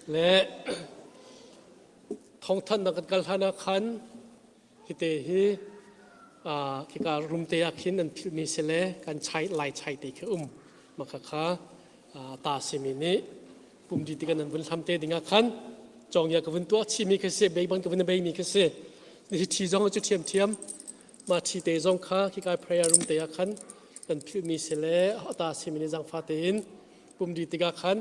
Le thawngthanhnak kan kal hlan ah khan hite hi khika room te ah khin an philhmi si le kan chai lai chai te khi um mah kha ta simi nih pumdi ti kan an vun hlam te ding ah khan cawngya ka vun tuah chimi khi si bei bang ka vun bei mi khi si hi thi zong cu thiam thiam ma thi te zong kha khika prayer room te ah khan kan philhmi si le ta simi nih zangfa tein pumdi tikah khan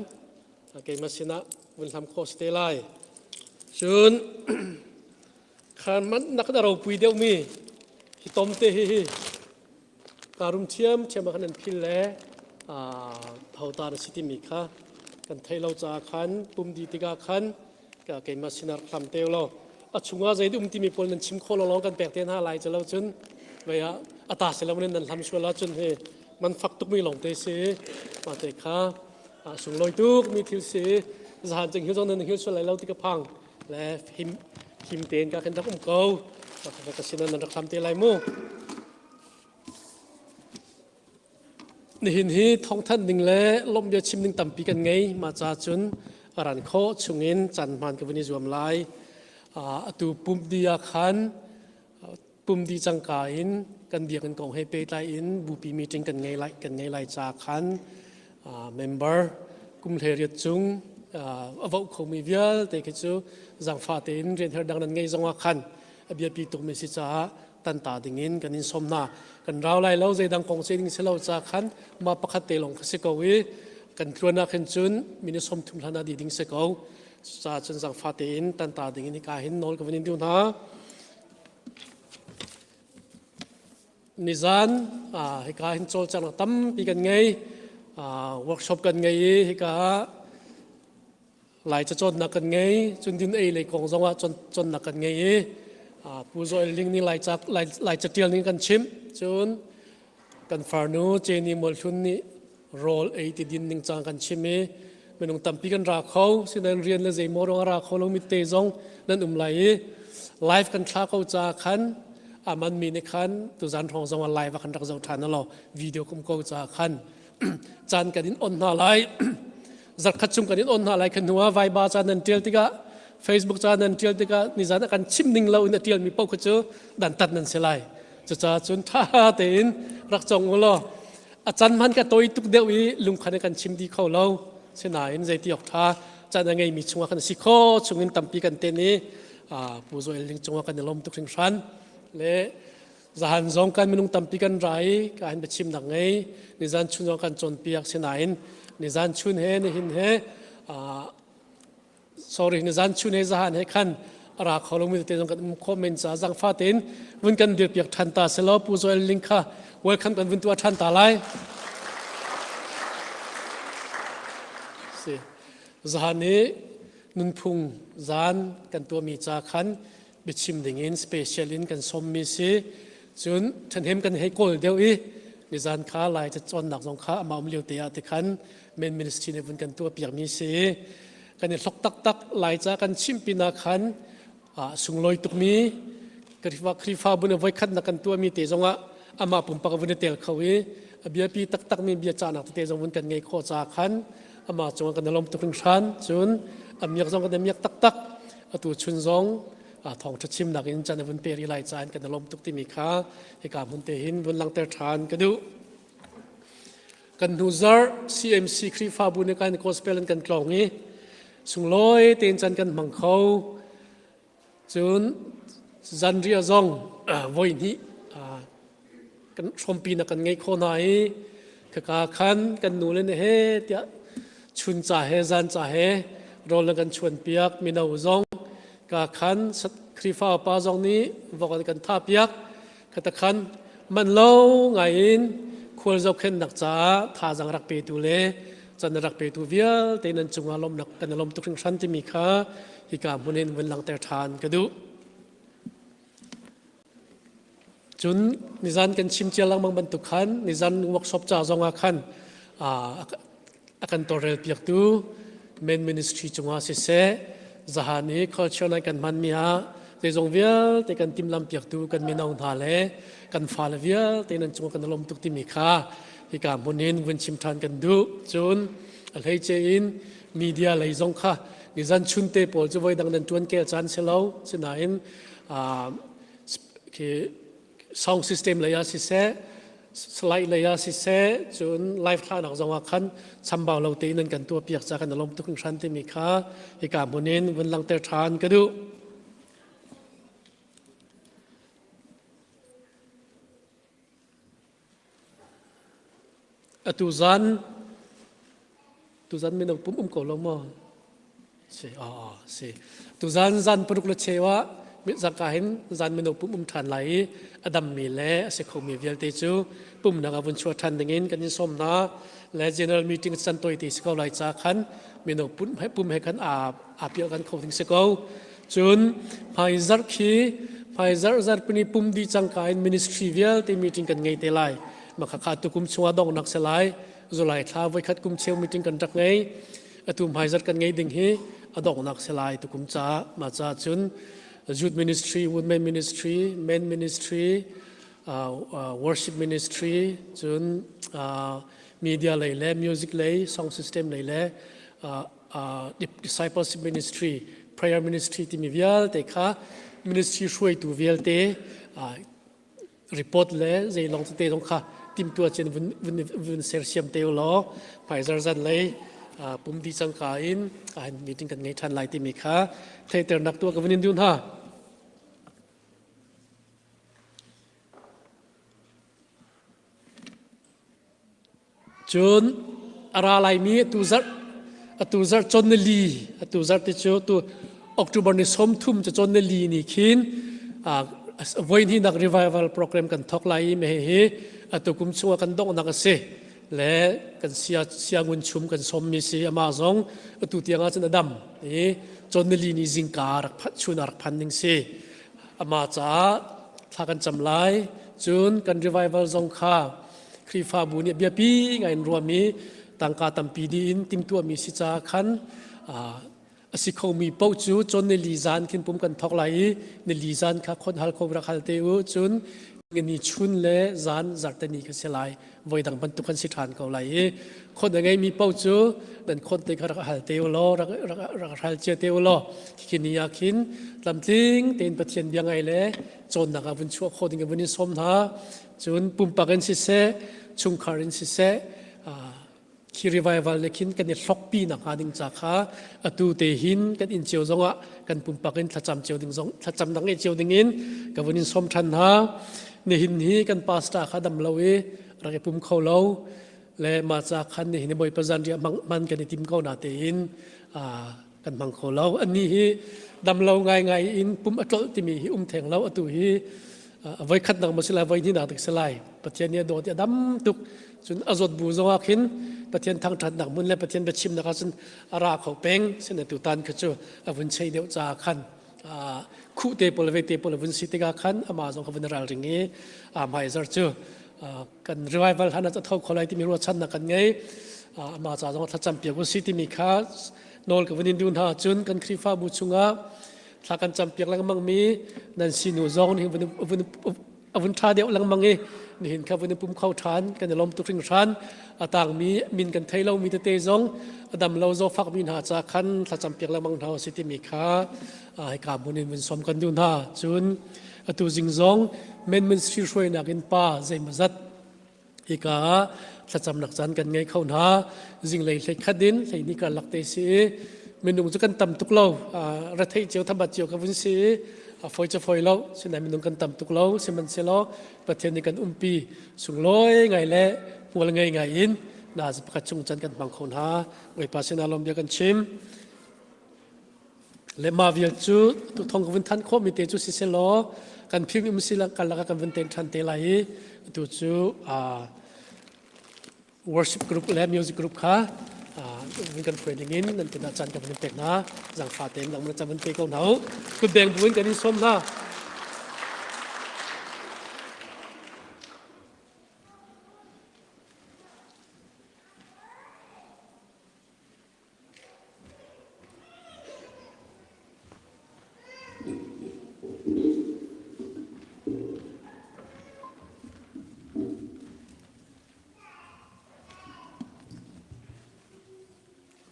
keimah sinah vun hlam khawh si te lai. Cun khan man nak na ropui deuhmi hi tom te hi hi karum thiam thiam ah khan an phil le thota na si timi kha kan thei lo caah khan pum di tikah khan keimah sinah rak hlam te lo a chungah zei um timi pawl nan chim khawh lo lawng kan pek te hna lai cu lo cun vei ah ata si lo nan hlam sual ahcun hi man fak tukmi lawng te si mah te kha sunglawi tuk mi thil si zahan ching hi zong nan hil sual lai lo ti ka phang le him him tein ka kan rak um ko ka sin nan rak hlam te lai mu nihin hi thawngthanh ding le lawmh bia chim ding tampi kan ngei ma cha cun aran kho chungin chan hman ka vun i zuam lai atu pump dia khan Pum dih cangka in kan biakinn kong he pehtlai in bupi meeting kan ngei lai kan ngei lai ca khan member kum 18 cung a voh khomi vialte khi cu zaangfah tein rian her dang nan ngei zong ah khan a biapi tukmi si caah tanta ding in kan in sawm hna. Kan rau lai lo zeidang kong ce ding si lo ca khan mah pakhat te lawng kha si ko i kan tluan ah khin cun minute 30 hlan ah dih ding si ko. Cucaah cun zaangfah tein tanta ding in hika hin nawl ka van in duh hna. Nizan hika hin cawlcanghnak tampi kan ngei. Workshop kan ngei i hika ah Lai cacawnnak kan ngei. Cun din ei lei kong zongah cawnnak kan ngei i Pu Joel Ling nih Lai catial ning kan chimh. Cun kan farnu Jenny Mualhlun nih rawl ei ti din ning cang kan chim i minung tampi kan ra kho sinain rian le zeimaw ruang a ra kho lomi te zong nan um lai i live kan thla ko ca khan aman mi nih khan tuzan hrawng zong ah live ah kan rak zoh ṭhan lo video kum ko ca khan caan kan in on hna lai zarkhat chung kan in on hna lai khan hnu ah Viber ca nan ṭial tikah Facebook ca nan ṭial tikah nizan ah kan chim ning lo in a ṭialmi paoh kha cu dantat nan si lai cucaah cun ṭha tein rak cong u law A can hman ka toi tuk deuh i lungkhan in kan chim dih kho lo. Sinain zeiti awk ṭha can a ngeimi chungah kan si kho chungin tampi kan ten i Pu Zoel Ling cungah kan i lawm tuk hringhran. Le zahan zong kan minung tampi kan ra i ka hin biachimnak ngei. Nizan chun zong kan cawnpiak sinain nizan chun he nihin he sorry nizan chun he zahan he khan a ra kho lomi te zong kan um khawh men ca zangfa tein vun kan dirpiak than ta selaw Pu Joel Ling kha welcome kan vun tuah than ta lai si zahan i nunphung zan kan tuahmi ca khan biachim ding in special in kan sawmmi si cun ṭhenhem kan hei kawl deuh i nizan kha lai ca cawnnak zong kha amah um lio te ah te khan main ministry nih vun kan tuah piakmi si kan i hlok taktak lai ca kan chimh pinah khan sunglawi tukmi Khrihfabu nih voikhat nak kan tuahmi te zongah amah pumpak vun i tel kho i a biapi taktakmi bia cahnak tete zong vun kan ngei khawh caah khan amah cungah kan i lawm tuk hringhran cun a miak zong kan i miak taktak atu chun zong thawngṭha chimnak in can a vun pe rih lai caah kan i lawm tuk timi kha hika hmun te hin vun langhter ṭhan ka duh. Kan hnu zarh CMC Khrihfabu nih kan gospel in kan tlawng i sunglawi tein can kan hmang kho. Cun zanriah zong voi hnih kan hrawmpi na kan ngeih khawh hna i khaka khan kan nu le he tiah chun ca he zan ca he rawl na kan chuan piak mino zong ka khan Khrihfa pa zong nih vok an kan tha piak khata khan man lo ngai in khual zohkhennak caah thazaang rak petu le can rak petu vialte nan cungah lawmnak kan i lawm tuk hringhran timi kha hika hmun in vun langhter ṭhan ka duh. Cun nizan kan chim cia lengmang bantuk khan nizan workshop ca zongah khan a kan tawlrel piaktu main ministry cungah siseh zahan i culture night kan hmanmi ah zeizong vialte kan timlam piaktu kan mino hna le kan fale vialte nan cungah kan lawm tuk timi kha hika hmun in vun chim ṭhan kan duh. Cun a hleice in media lei zong kha. Nizan chunte pawl cu voi dang nan ṭuan kel caan si lo. Sinain khi sound system lei ah siseh, slide lei ah siseh, cun live thlahnak zong ah khan chambau lo tein nan kan tuah piak ca kan i lawm tuk hringhran timi kha hika hmun in vun langhter ṭhan ka duh. Atu zan tuzan mino pum um ko lo maw? Si, ah, si. Tuzan zan paruk le cheu ah zangka hin zan mino pum um ṭhan lai i a dammi le a si khomi vialte cu pumnak ah vun chuah ṭhan dingin kan in sawm hna. Le general meeting can toi ti si ko lai ca khan mino pum he pum he khan aa aa pial kan kho ding si ko. Cun hmaizarh khi hmaizarh zarhpini pum dih cangka in ministry vialte meeting kan ngei te lai. Makhakha tukum chungah donghnak si lai. July thla voikhat kum cheu meeting kan rak ngei. Atu hmaizarh kan ngei ding hi a donghnak si lai tukum caah. Mah caah cun youth ministry, women ministry, men ministry, uh, uh, worship ministry, cun uh, media lei le music lei, song system lei le uh, uh, discipleship ministry, prayer ministry timi vialte kha ministry hruaitu vialte uh, report le zeilong tete zong kha timtua chin vun, vun, vun sersiam te law hmaizar zan lei uh, pum di cangka in uh, meeting kan ngei than lai timi kha theiternak tu ka vun in dun ha. Cun a ra laimi atu zarh atu zarh cawn nili atu zarh ti cu tu October ni 30 cu cawn nili ni khin voi hnihnak revival program kan thawk lai i meh hi atu kum chungah kan donghnak a si le kan sia siangun chum kan sawmmi si amah zong atu tiang ah cun a dam i cawn nili ni zingka rak phan chun ah rak phan ding si amah caah thla kan cam lai cun kan revival zong kha Khrihfabu nih biapi ngai in ruahmi tangka tampi dih in timhtuahmi si caah khan a si khomi paoh cu cawn nili zan khin pum kan thawk lai i nili zan kha khon hal kho rak hal te u cun ni chun le zan zarte ni kha si lai voi dang bantuk kan si ṭhan ko lai i khon a ngeimi paoh cu nan khon te kha rak hal te u law rak rak rak hal cia te u law khi ni ah khin tlamtling tein Pathian bia ngai le cawnnak ah vun chuah khawh ding in vun in sawm hna Cun pumpak in siseh, chungkhar in siseh, khi revival le khin kan i hlokpi nakhnga ding ca kha atu te hin kan inn cio zongah kan pumpak in thlacam cio ding zong thlacam dang ngeih cio ding in ka vun in sawm ṭhan hna. Nihin hi kan pastor kha dam lo i rak i pum kho lo le mah ca khan nihin hi Bawipa zanriah hman kan i tim ko na tein kan hmang kho lo. Annih hi dam lo ngaingai in pum a tlolh timi hi um theng lo. Atu hi voi khat nak maw si lai, voi hnih nak dik si lai. Pathian nih a dawt i a dam tuk. Cun a zawt bu zongah khin Pathian thangṭhatnak hmun le Pathian biachimnak ah cun a ra kho peng. Sinain tutan kha cu a vun chei deuh caah khan khuh te pawl ve te pawl a vun si tikah khan amah zong kha vun ralring i a hmaizar cu kan revival han a tho kho lai timi ruahchannak kan ngei. Amah ca zong thlacam piak u si timi kha nawl ka vun in duh hna cun kan Khrihfabu chungah thla kan campiak lengmang mi nan sinu zong nih vun vun a vun ṭha deuh lengmang i nihin kha vun i pum kho ṭhan kan i lawm tuk hringhran a tangmi min kan thei lomi tete zong a dam lo zawfak mi hna ca khan thlacam piak lengmang hna si timi kha hika hmun in vun sawm kan duh hna cun atu zing zong men ministry hruainak in pa zeimawzat Hika ah thlacamnak caan kan ngei kho hna. Zinglei hlei khat in hlei ni karlak te si i minung cu kan tam tuk lo. Retheih cio thabat cio ka vun si i a foi cu foi lo. Sinain minung kan tam tuk lo. Sihmanhsehlaw Pathian nih kan umpi sunglawi ngai le hmual ngei ngai in na pakhat chung caan kan hmang kho hna. Bawipa sinah lawm bia kan chim. Le mah vial cu tu thong ka vun than khawhmi te cu siselaw kan phing um si kan lakah kan vun ten ṭhan te lai i atu cu worship group le music group kha vun kan hruai ding in nan tinah caan ka vun pek hna zangfa tein nang caan vun pe ko hna u kutbeng bu in kan in sawm hna.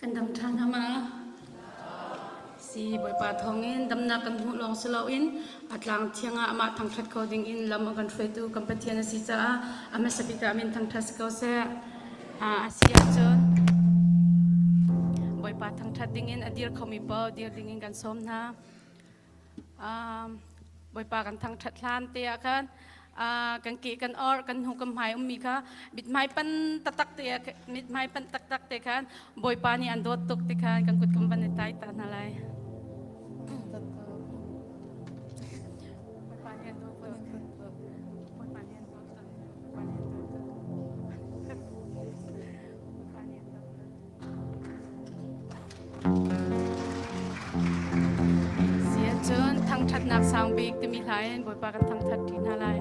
Kan dam ṭhan hna ma? Si Bawipa thawngin damnak kan hmuh lawng si loin a tlang thiang ah amah thangṭhat kho dingin lam a kan hruaitu kan Pathian a si caah a hmasa bik ah min thangṭhat si ko seh. A si ahcun Bawipa thangṭhat dingin a dir khomi paoh dir dingin kan sawm hna. Bawipa kan thangṭhat hlan te ah khan kan ke kan or kan hnu kan hmai ummi kha mithmai pan taktak te mithmai pan taktak te khan Bawipa nih an dawt tuk ti khan kan kut kan van i tai ta hna lai. Bawipa nih an dawt tuk. Bawipa nih an dawt tuk. Bawipa nih an dawt tuk. Bawipa nih an dawt tuk. Si ahcun thangṭhatnak sang bik timi hla in Bawipa kan thangṭhat ṭi hna lai.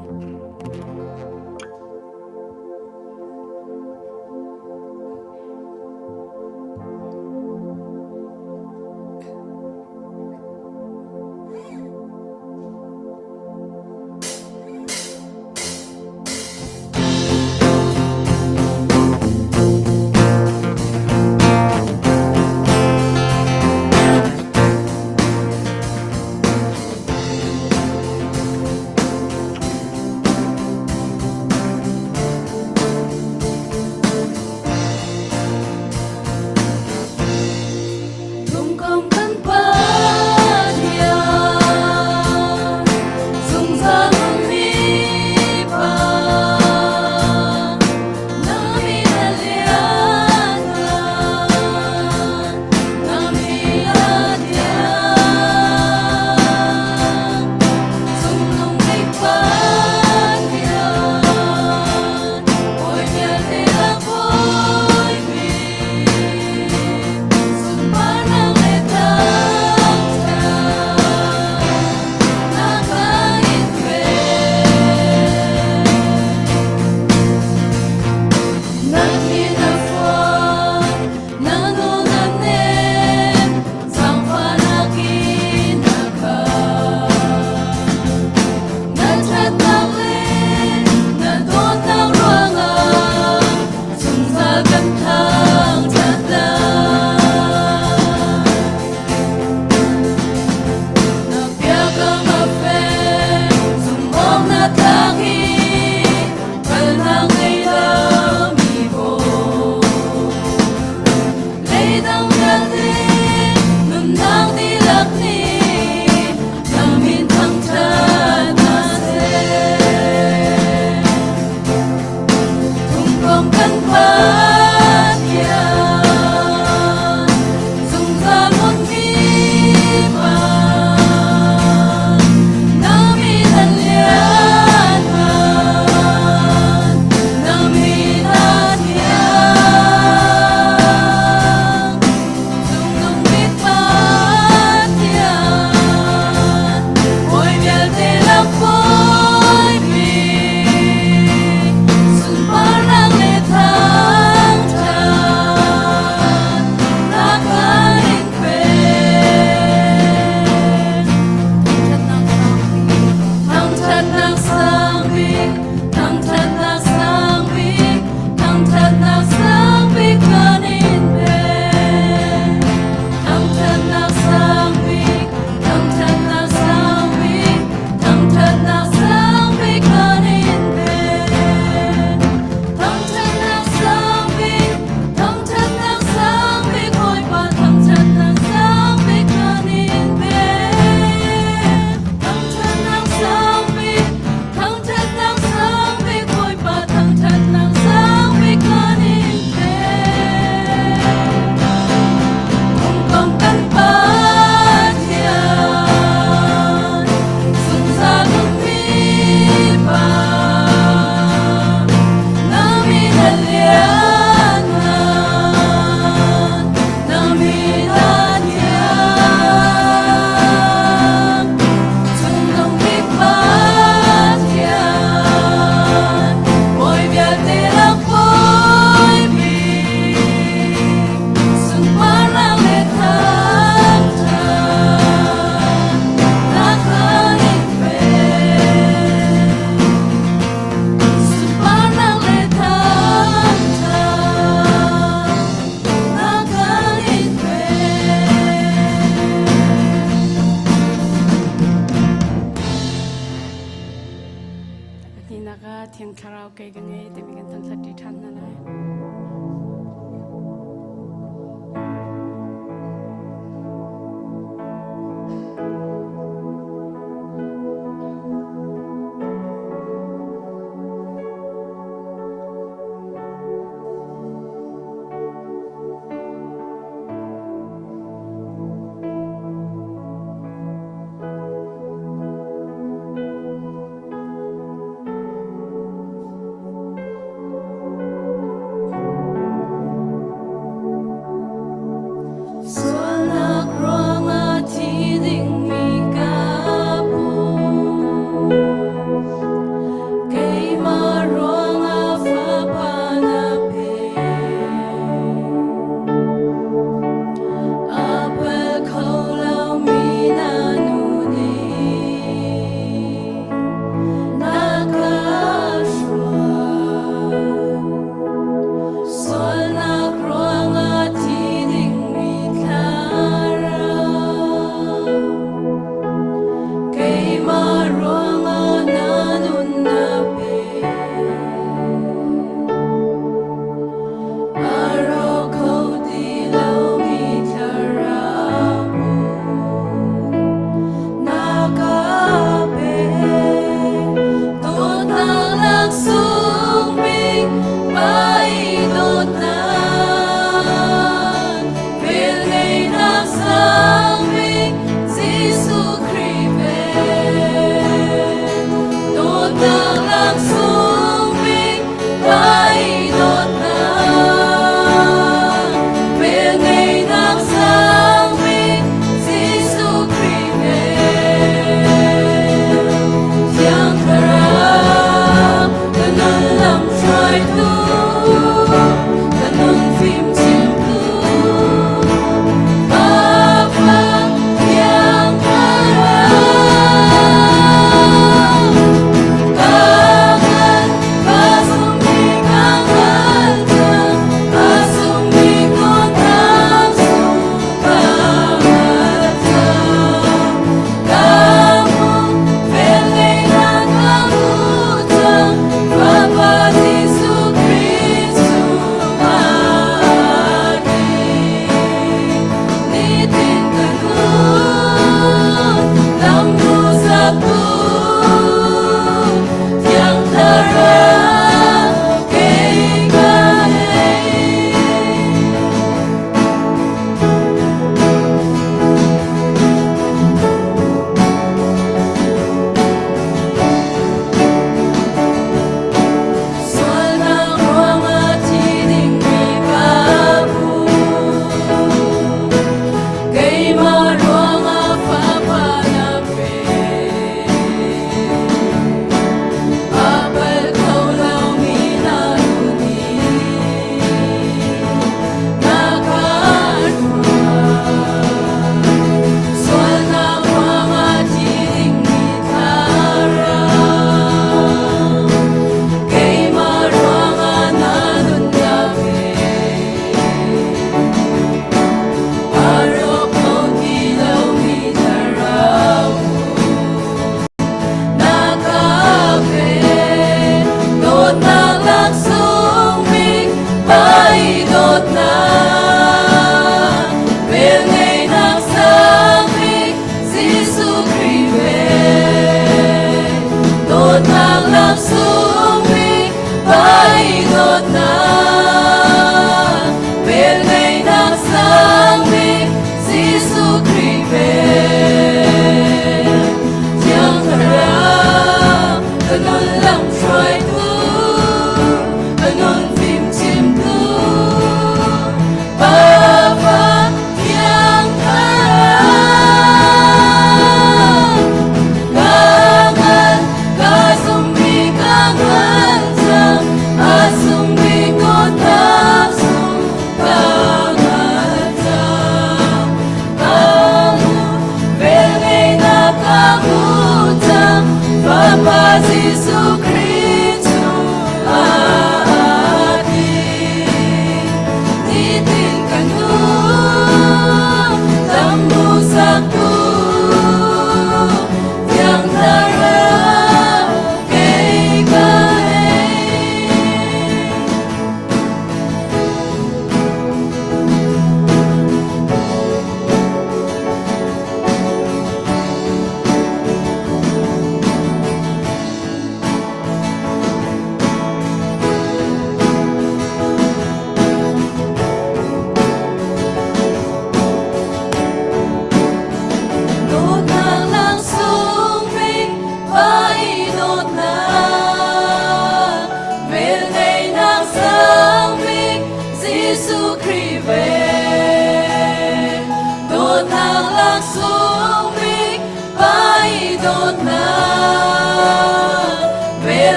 Thiang Thlarau kei ka ngei timi kan thangṭhat ṭi ṭhan hna lai.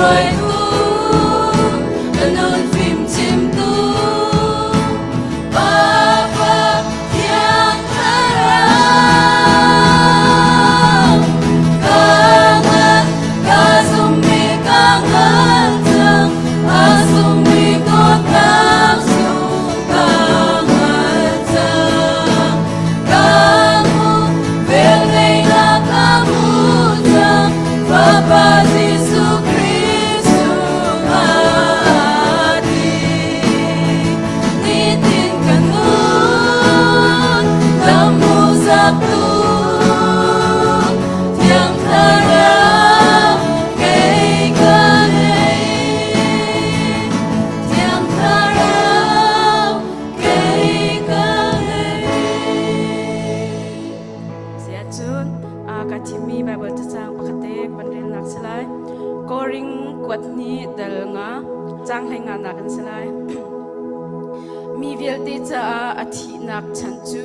hruaitu, ka nun fimchimtu, Bapa Thiang Thlarau. Ka ngan, ka zummi ka ngan cang, a sungmi dawtnak sung ka ngan cang. Ka hmuh, velngeihnak ka hmu cang, Fapa Jesuh Khrih chungah a dir. Nitin ka nun, lam hmuhsaktu, Thiang Thlarau kei ka ngei. Thiang Thlarau kei ka ngei. Siahcun ka thimmi Baibal cacang pakhat te kan relnak si lai. Koring kuat hnih dal nga cang hlei nga nak an si lai. Mi vialte caah a thihnak chan cu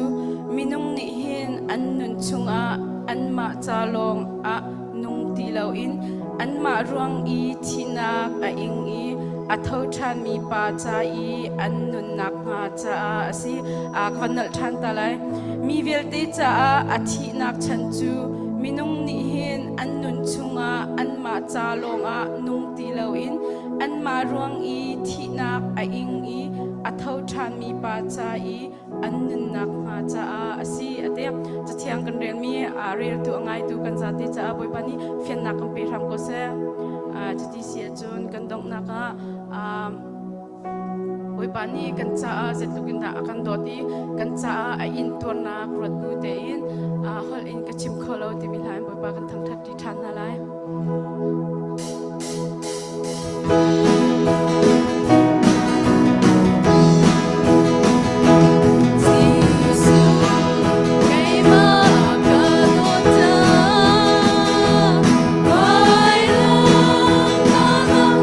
minung nih hin an nun chungah anmah ca lawng ah nung ti loin anmah ruang i thihnak a ing i a tho ṭhanmi pa ca i an nunnak hnga caah a si. Ka van nolh ṭhan ta lai. Mi vialte caah a thihnak chan cu minung nih hin an nun chungah anmah ca lawngah nung ti loin anmah ruang i thihnak a ing i a tho ṭhanmi pa ca i an nunnak hnga caah a si a ti. Cathiang kan relmi a reltu a ngaitu kan zate caah Bawipa nih fiannak kan pe hram ko seh. Cuti si ahcun kan donghnak ah Bawipa nih kan caah zeitluk in dah a kan dawt i kan caah a intuarnak ruat bu tein holh in ka chim kho lo timi hla in Bawipa kan thangṭhat ṭi ṭhan hna lai. Jesuh, keimah ka dawt cang, vailam tangah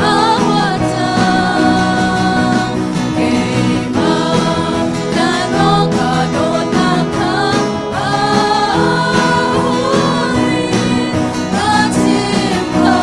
ka huat cang. Keimah tlan awk ka dawtnak kha a hun in ka chim kho.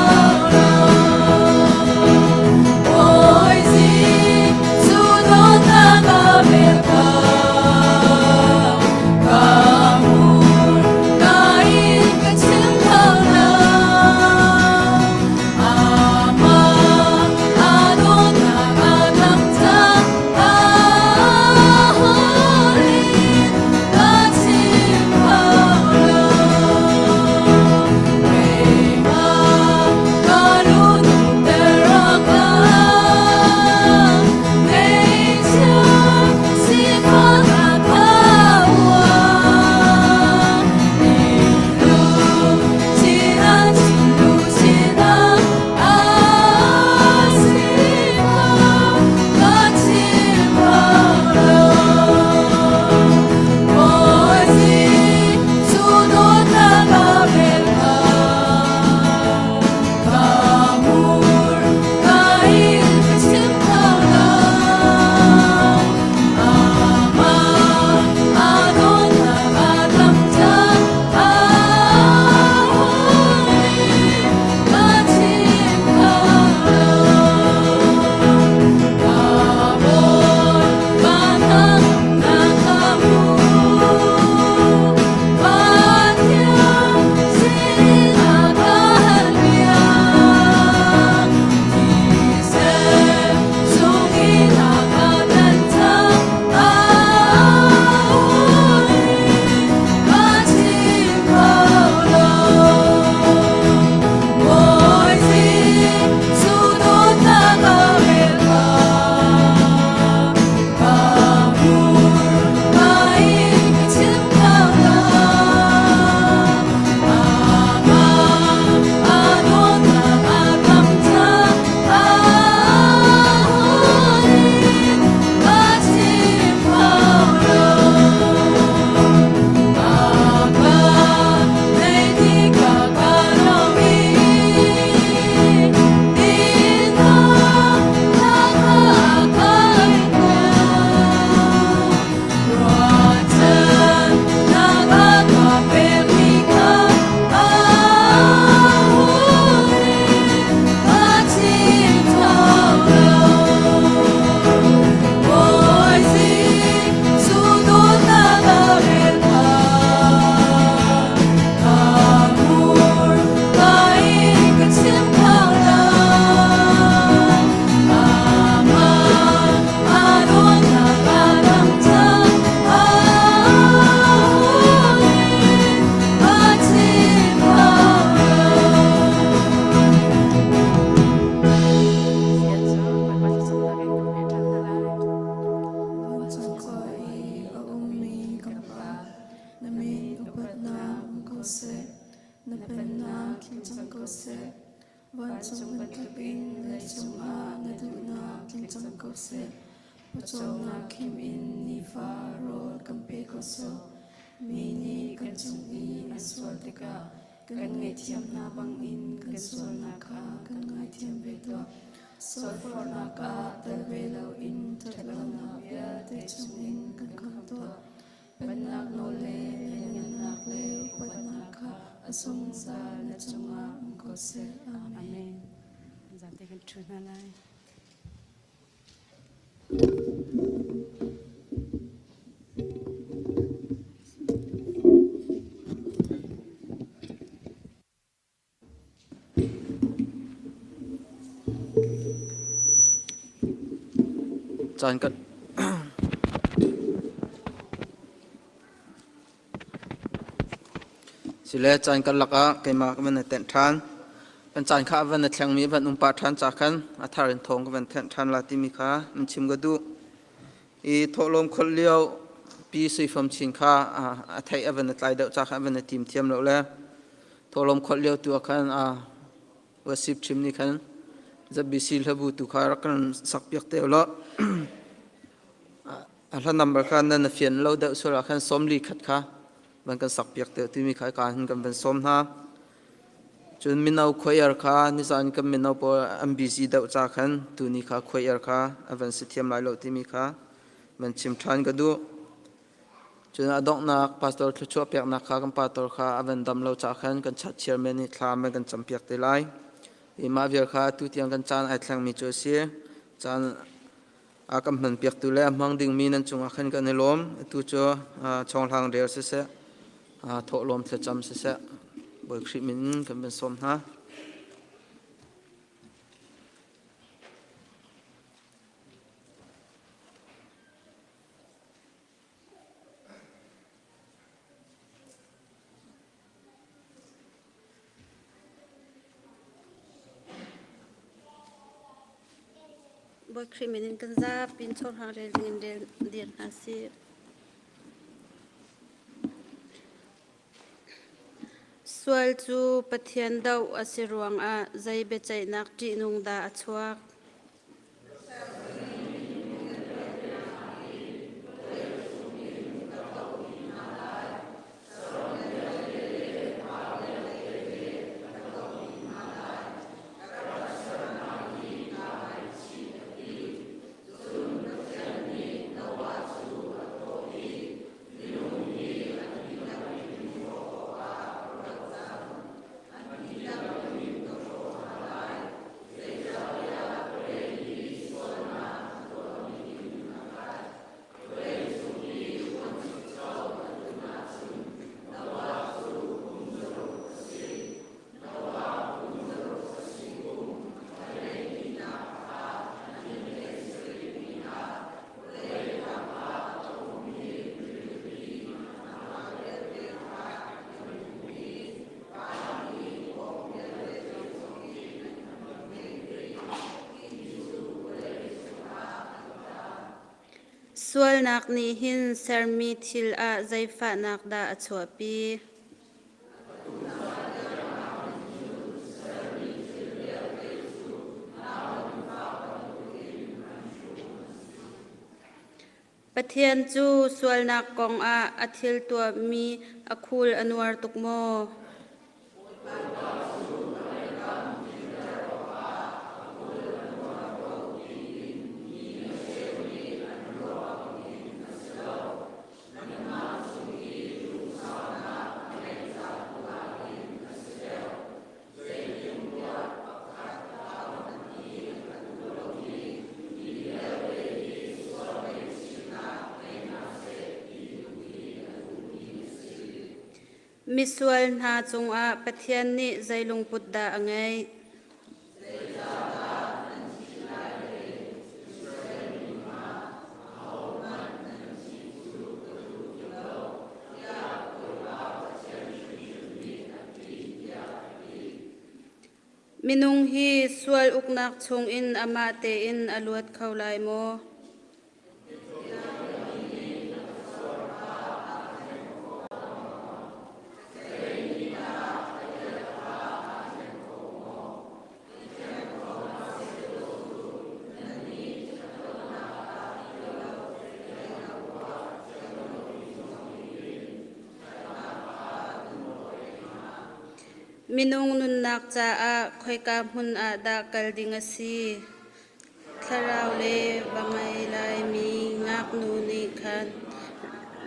bantukin leicung ah na duhnak tling cang ko seh. Pawcawmnak khim in nifa rawl kan pe ko sawh. Mi nih kan cung i an sual tikah kan ngaihthiam hna bangin kan sualnak kha kan ngaithiam ve tuah. Sualforhnak ah tel ve loin ṭhatlonak vialte chungin kan khamh tuah. Pennak nawl le lianngannak le upatnak kha a zungzal na cungah um ko seh. Amen. Amen. Zate kan ṭhu hna lai. Caan kan Sile caan kan lakah keimah ka van i tenh ṭhan. Kan caan kha a van i thlengmi van um pah ṭhan ca khan a thar in thawng ka van thenh ṭhan la timi kha nan chim ka duh. I thawhlawm kholh lio pi suifam chin kha a theih a van i tlai deuh ca kha a van i tim thiam lo le thawhlawm kholh lio tu ah khan worship team nih khan ZBC hlabu tu kha rak kan sak piak te law a hla number kha nan na fian lo deuh sual ah khan sawmli khat kha van kan sak piak te timi kha ka hin kan van sawm hna. Cun mino choir kha nizan kan mino pawl an busy deuh ca khan tuni kha choir kha a van si thiam lai lo timi kha van chim ṭhan ka duh. Cun a donghnak pastor thluachuah peknak kha kan pastor kha a van dam lo ca khan kan chat chairman nih thla man kan campiak te lai. I mah vial kha atu tiang kan caan ai thlengmi cu a si. Caan a kan hmanpiaktu le a hmang dingmi nan cungah khan kan i lawm. Atu cu chonghlang rel siseh, thawhlawm thlacam siseh, Bawi Khrih min in kan van sawm hna. Bawi Khrih min in kan zapi in chawhlang rel ding in rel dir hna sih. Sual cu Pathian doh a si ruangah zei biaceihnak ṭihnung dah a chuak? Sualnak nih hin sermi thil ah zei fahnak dah a chuahpi? Pathian cu sualnak kong ah a thil tuahmi a khul a nuar tuk maw? Misual hna cungah Pathian nih zei lungput dah a ngeih? Minung hi sual uknak chungin amah tein a luat kho lai maw? Minung nunnak caah khoika hmun ah dah kal ding a si? Thlarau le va ngei laimi ngaknu nih khan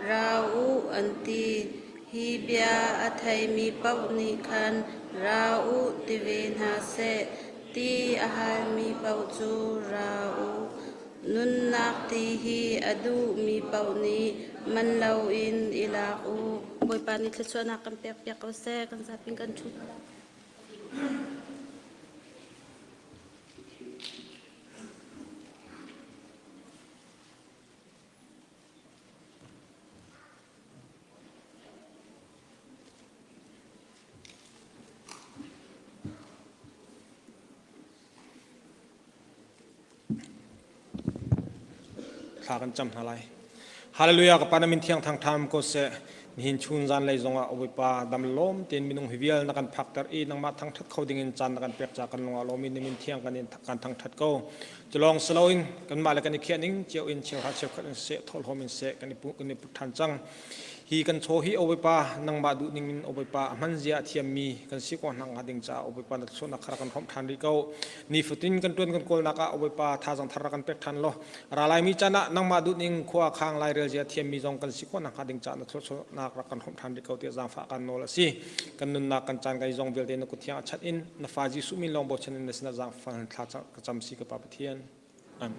ra u an ti. Hi bia a theimi paoh nih khan ra u ti ve hna seh. Ti a halmi paoh cu ra u. Nunnak ti hi a duhmi paoh nih man loin i lak u. Bawipa nih thluachuahnak kan pekpiak ko seh. Kan zapi in kan ṭhu. Thla kan cam hna lai. Hallelujah ka pa na min thiang thang tham ko seh. Nihin chun zan lei zongah Bawipa dam lawm tein minung hi vial na kan phakter i nangmah thangthat kho dingin caan na kan pek ca kan lungah lawm in na min thiang kan in kan thangthat ko. Culawng siloin kanmah le kan i khiah ning cio in cheuhra cheukhat in seh thawhlawm in seh kan i pu kan i put ṭhan cang. Hi kan chaw hi o Bawipa nangmah duh ning in o Bawipa a hman zia a thiammi kan si ko hna hnga ding caah o Bawipa na thluachuahnak kha rak kan hrawmh ṭhan rih ko. Nifatin kan ṭuan kan kawlnak ah o Bawipa thazaang thar rak kan pek ṭhan law ra laimi caan ah nangmah duh ning khua khang lairel zia thiammi zong kan si khawh nakhnga ding caah na thluachuahnak rak kan hrawmh ṭhan rih ko tiah zaangfah kan nawl a si. Kan nunnak kan caan kan i zong vialte na kut thiang a chat in na fa Jesuh min lawng bochan in na sinah zaangfah thla ka cam si ka Pa Pathian. Amen.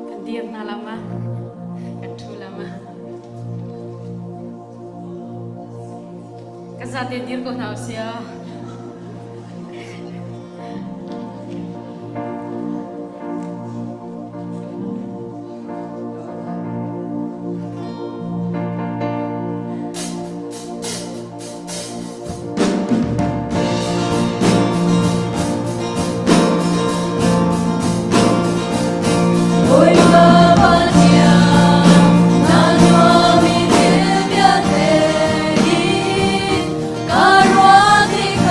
Kan dir hna la ma? Kan ṭhu la ma? Kan zate dir ko hna usih. Bawipa Pathian, na nuammi thil vialte hi ka ruah tikah.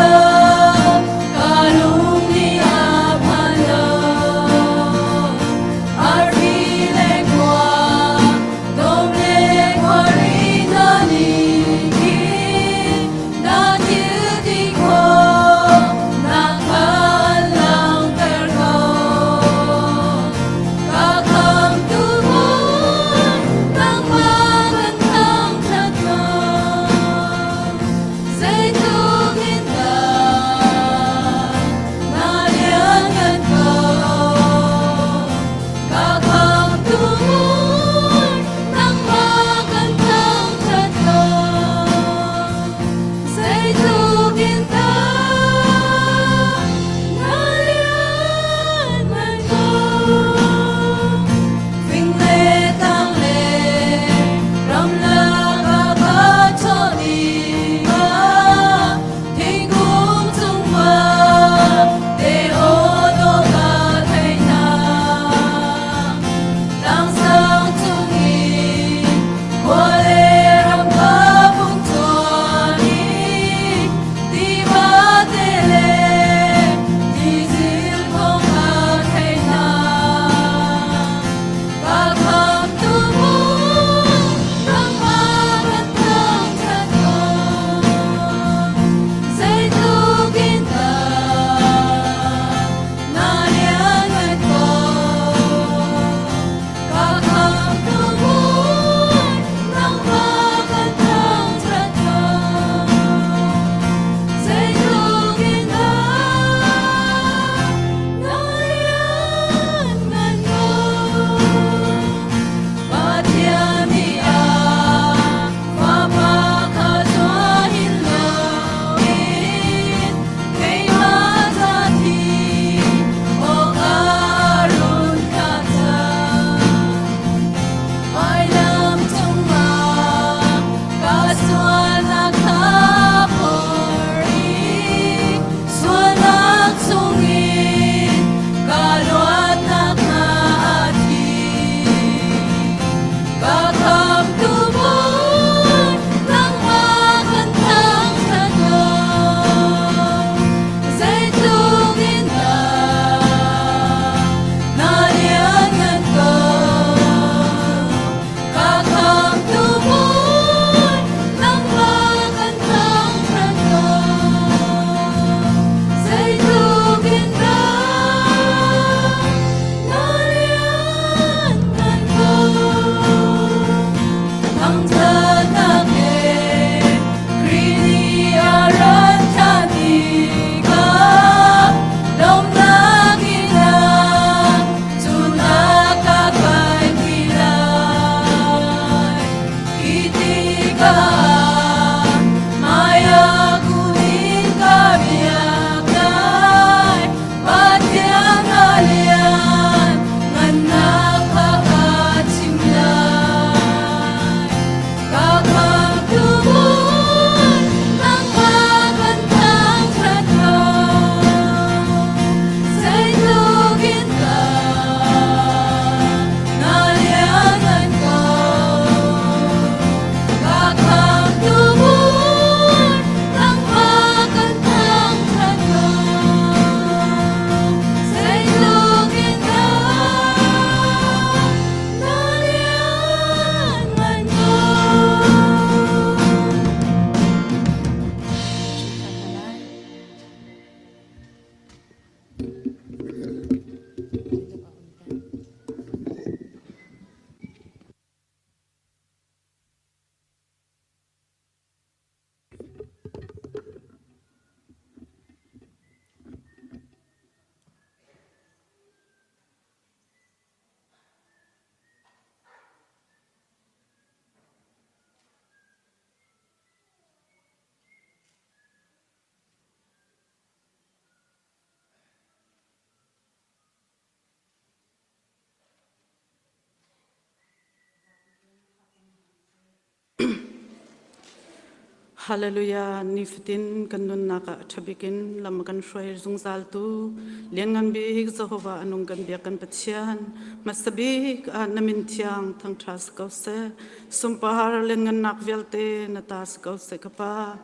Hallelujah nifatin kan nunnak ah ṭhabik in lam kan hruai zungzal tu lianngan bik Jehovah anung kan biak kan Pathian hmasa bik ah na min thiang thangṭha si ko seh sunpar lianngannak vialte na ta si ko seh ka pa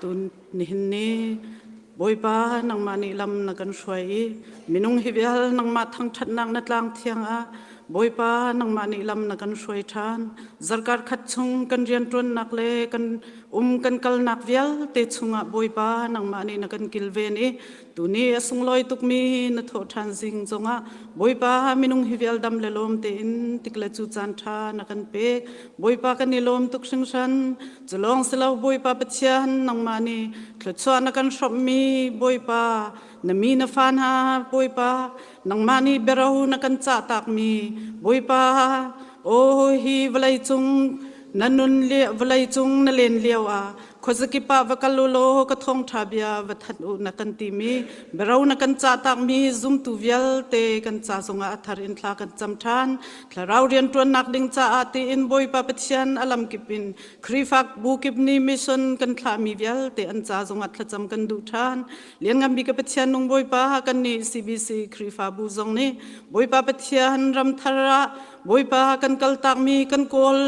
tun nihin ni Bawipa nangmah nih lam na kan hruai i minung hi vial nangmah thangṭhatnak na tlang thiang ah Bawipa nangmah nih lam na kan hruai ṭhan zarkar khat chung kan rianṭuannak le kan um kan kalnak vialte chungah Bawipa nangmah nih na kan kilven i tuni a sunglawi tukmi na thawh ṭhan zing zongah Bawipa minung hi vial dam le lawm tein tik le cu caan ṭha na kan pek Bawipa kan i lawm tuk hringhran Cu lawng si lo Bawipa Pathian nangmah nih thluachuah na kan hrawmhmi Bawipa na mi na fa hna Bawipa nangmah nih biaro na kan cah takmi Bawipa aw hi vawlei cung na nun vawlei cung na len lio ah khuazakip ah va kal u law ka thawngṭha bia va thanh u na kan timi biaro na kan cah takmi zumtu vialte kan ca zongah a thar in thla kan cam ṭhan Thlarau rianṭuannak ding caah tiin Bawipa Pathian a lamkip in Khrihfa bu kip nih mission kan thlahmi vialte an ca zongah thlacam kan duh ṭhan. Lianngan bik Pathian nung Bawipa kan nih CBC Khrihfabu zong nih Bawipa Pathian ram thar ah Bawipa kan kaltakmi kan kawl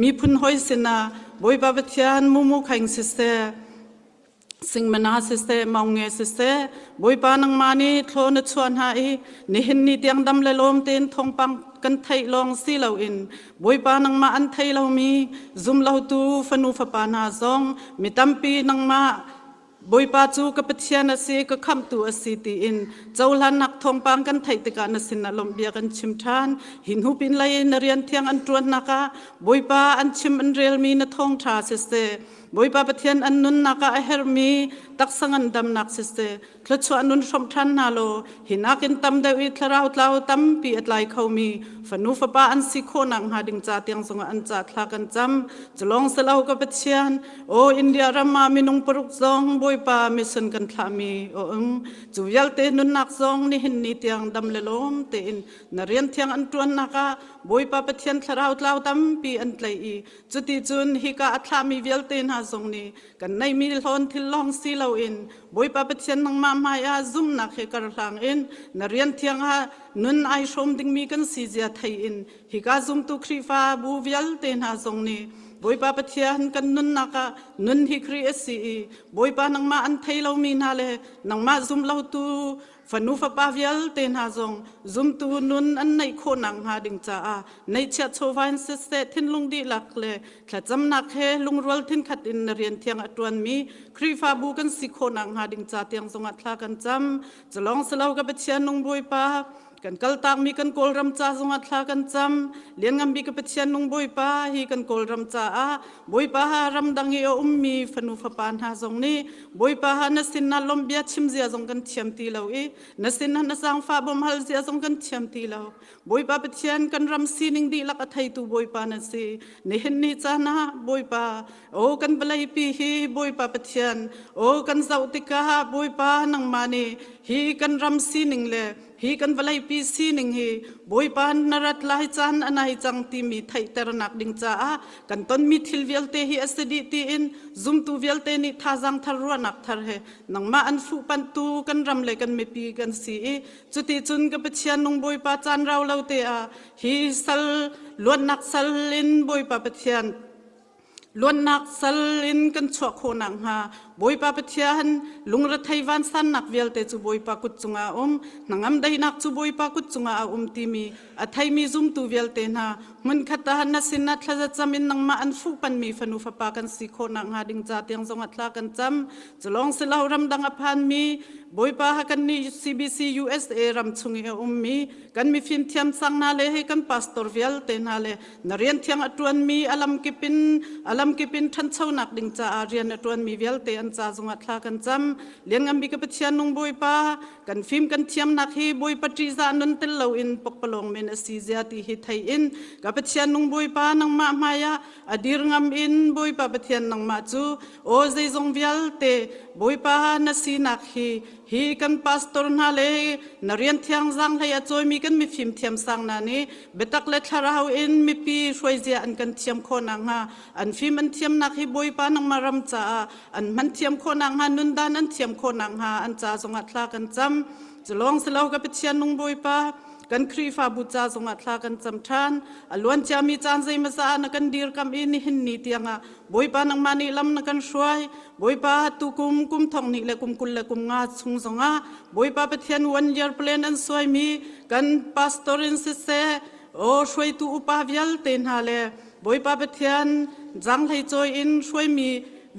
miphun hoi sinah Bawipa Pathian mumu khaing siseh Singmana siseh, Maunge siseh, Bawipa nangmah nih thlaw na chuah hna i nihin ni tiang dam le lawm tein thawngpang kan theih lawng si loin Bawipa nangmah an thei lomi zumlotu fanu fapa hna zong mi tampi nangmah Bawipa cu ka Pathian a si, ka khamhtu a si tiin cohlannak thawngpang kan theih tikah na sinah lawmhbia kan chim ṭhan. Hi hnu pin lei na rian thiang an ṭuannak ah Bawipa an chim an relmi na thawngṭha siseh, Bawipa Pathian an nunnak ah a herhmi taksa ngandamnak siseh, thluachuah nun hrawmh ṭhan hna law hi nakin tam deuh i thlarau tlau tampi a tlai khomi fanu fapa an si khawhnak hnga ding ca tiang zongah an ca thla kan cam. Culawng silo ka Pathian, aw India ram ah minung paruk zong Bawipa mission kan thlahmi a um. Cu vialte nunnak zong nihin ni tiang dam le lawm tein na rian thiang an ṭuannak ah Bawipa Pathian thlarau tlau tampi an tlaih i Cuticun hika a thlahmi vialte hna zong nih kan neihmi hlawn thil lawng si loin Bawipa Pathian nangmah hmaiah zumhnak he karhlang in na rian thiang ah nun ai hrawm dingmi kan si zia thei in hika zumtu Khrihfa bu vialte hna zong nih Bawipa Pathian kan nunnak ah nun hi Khrih a si i Bawipa nangmah an thei lomi hna le nangmah zum lotu fanu fapa vialte hna zong zumtu nun an neih khawhnak hnga ding caah neihchiah chawva in siseh thinlung dihlak le thlacamnak he lungrual thinkhat in na rian thiang a ṭuanmi Khrihfabu kan si khawhnak hnga ding ca tiang zongah thla kan cam culong silo ka Pathian nung Bawipa kan kaltakmi kan Kawlram ca zongah thla kan cam lianngan bik ka Pathian nung Bawipa hi kan Kawlram caah Bawipa ramdang i a ummi fanu fapa hna zong nih Bawipa ha na sin na lawmh bia chim zia zong kan thiam ti lo i na sin na zaangfah bawmhal zia zong kan thiam ti lo. Bawipa Pathian kan ram sining dihlak a theitu Bawipa na si. Nihin ni caan ah Bawipa o kan vawleipi hi Bawipa Pathian o kan zoh tikah Bawipa nangmah nih hi kan ram sining le hi kan vawleipi sining hi Bawipa na rat lai caan a nai cang timi theihternak ding caah kan tonmi thil vialte hi a si dih tiin zumtu vialte nih thazaang thar ruahnak thar he nangmah an fuhpanhtu kan ram le kan mipi kan si i cuti cun ka Pathian nung Bawipa caan rau lo te ah hi sal luatnak sal in Bawipa Pathian luannak sal in kan chuah khawh nakhnga Bawipa Pathian lungrethei vansannak vialte cu Bawipa kut cungah a um hnangam daihnak cu Bawipa kut cungah a um timi a theimi zumtu vialte hna hmunkhat ah na sinah thlazacam in nangmah an fuhpanmi fanu fapa kan si khawh nakhnga ding ca tiang zongah thla kan cam culawng silo ramdang a phanmi Bawipa ha kan nih CBC USA ram chung i a ummi kan mifim thiam sang hna le hei kan pastor vialte hna le na rian thiang a ṭuanmi a lamkip in a lamkip in ṭhanchonak ding caah rian a ṭuanmi vialte an ca zongah thla kan cam lianngan bik Pathian nung Bawipa kan fim kan thiamnak hi Bawipa ṭihzah nun tel loin pokpalawng men a si zia ti hi thei in ka Pathian nung Bawipa nangmah hmaiah a dir ngam in Bawipa Pathian nangmah cu aw zeizong vialte. Bawipa na sinak hi hi kan pastor hna le na rian thiang zaanghlei a cawimi kan mifim thiam sang hna nih biatak le thlarau in mipi hruaizia an kan thiam khawh nakhnga an fim an thiamnak hi Bawipa nangmah ram caah an hman thiam khawh nakhnga nundan an thiam khawh nakhnga an ca zongah thla kan cam. Culawng silo ka Pathian nung Bawipa kan Khrihfabu ca zongah thla kan cam ṭhan. A luan ciami caan zeimawzah ah na kan dirkamh i nihin ni tiangah Bawipa nangmah nih lam na kan hruai. Bawipa tukum kum thong hnih le kum 20 le kum nga chung zongah Bawipa Pathian one year plan an suaimi kan pastor in siseh aw hruaitu upa vialte hna le Bawipa Pathian zaanghlei cawi in hruaimi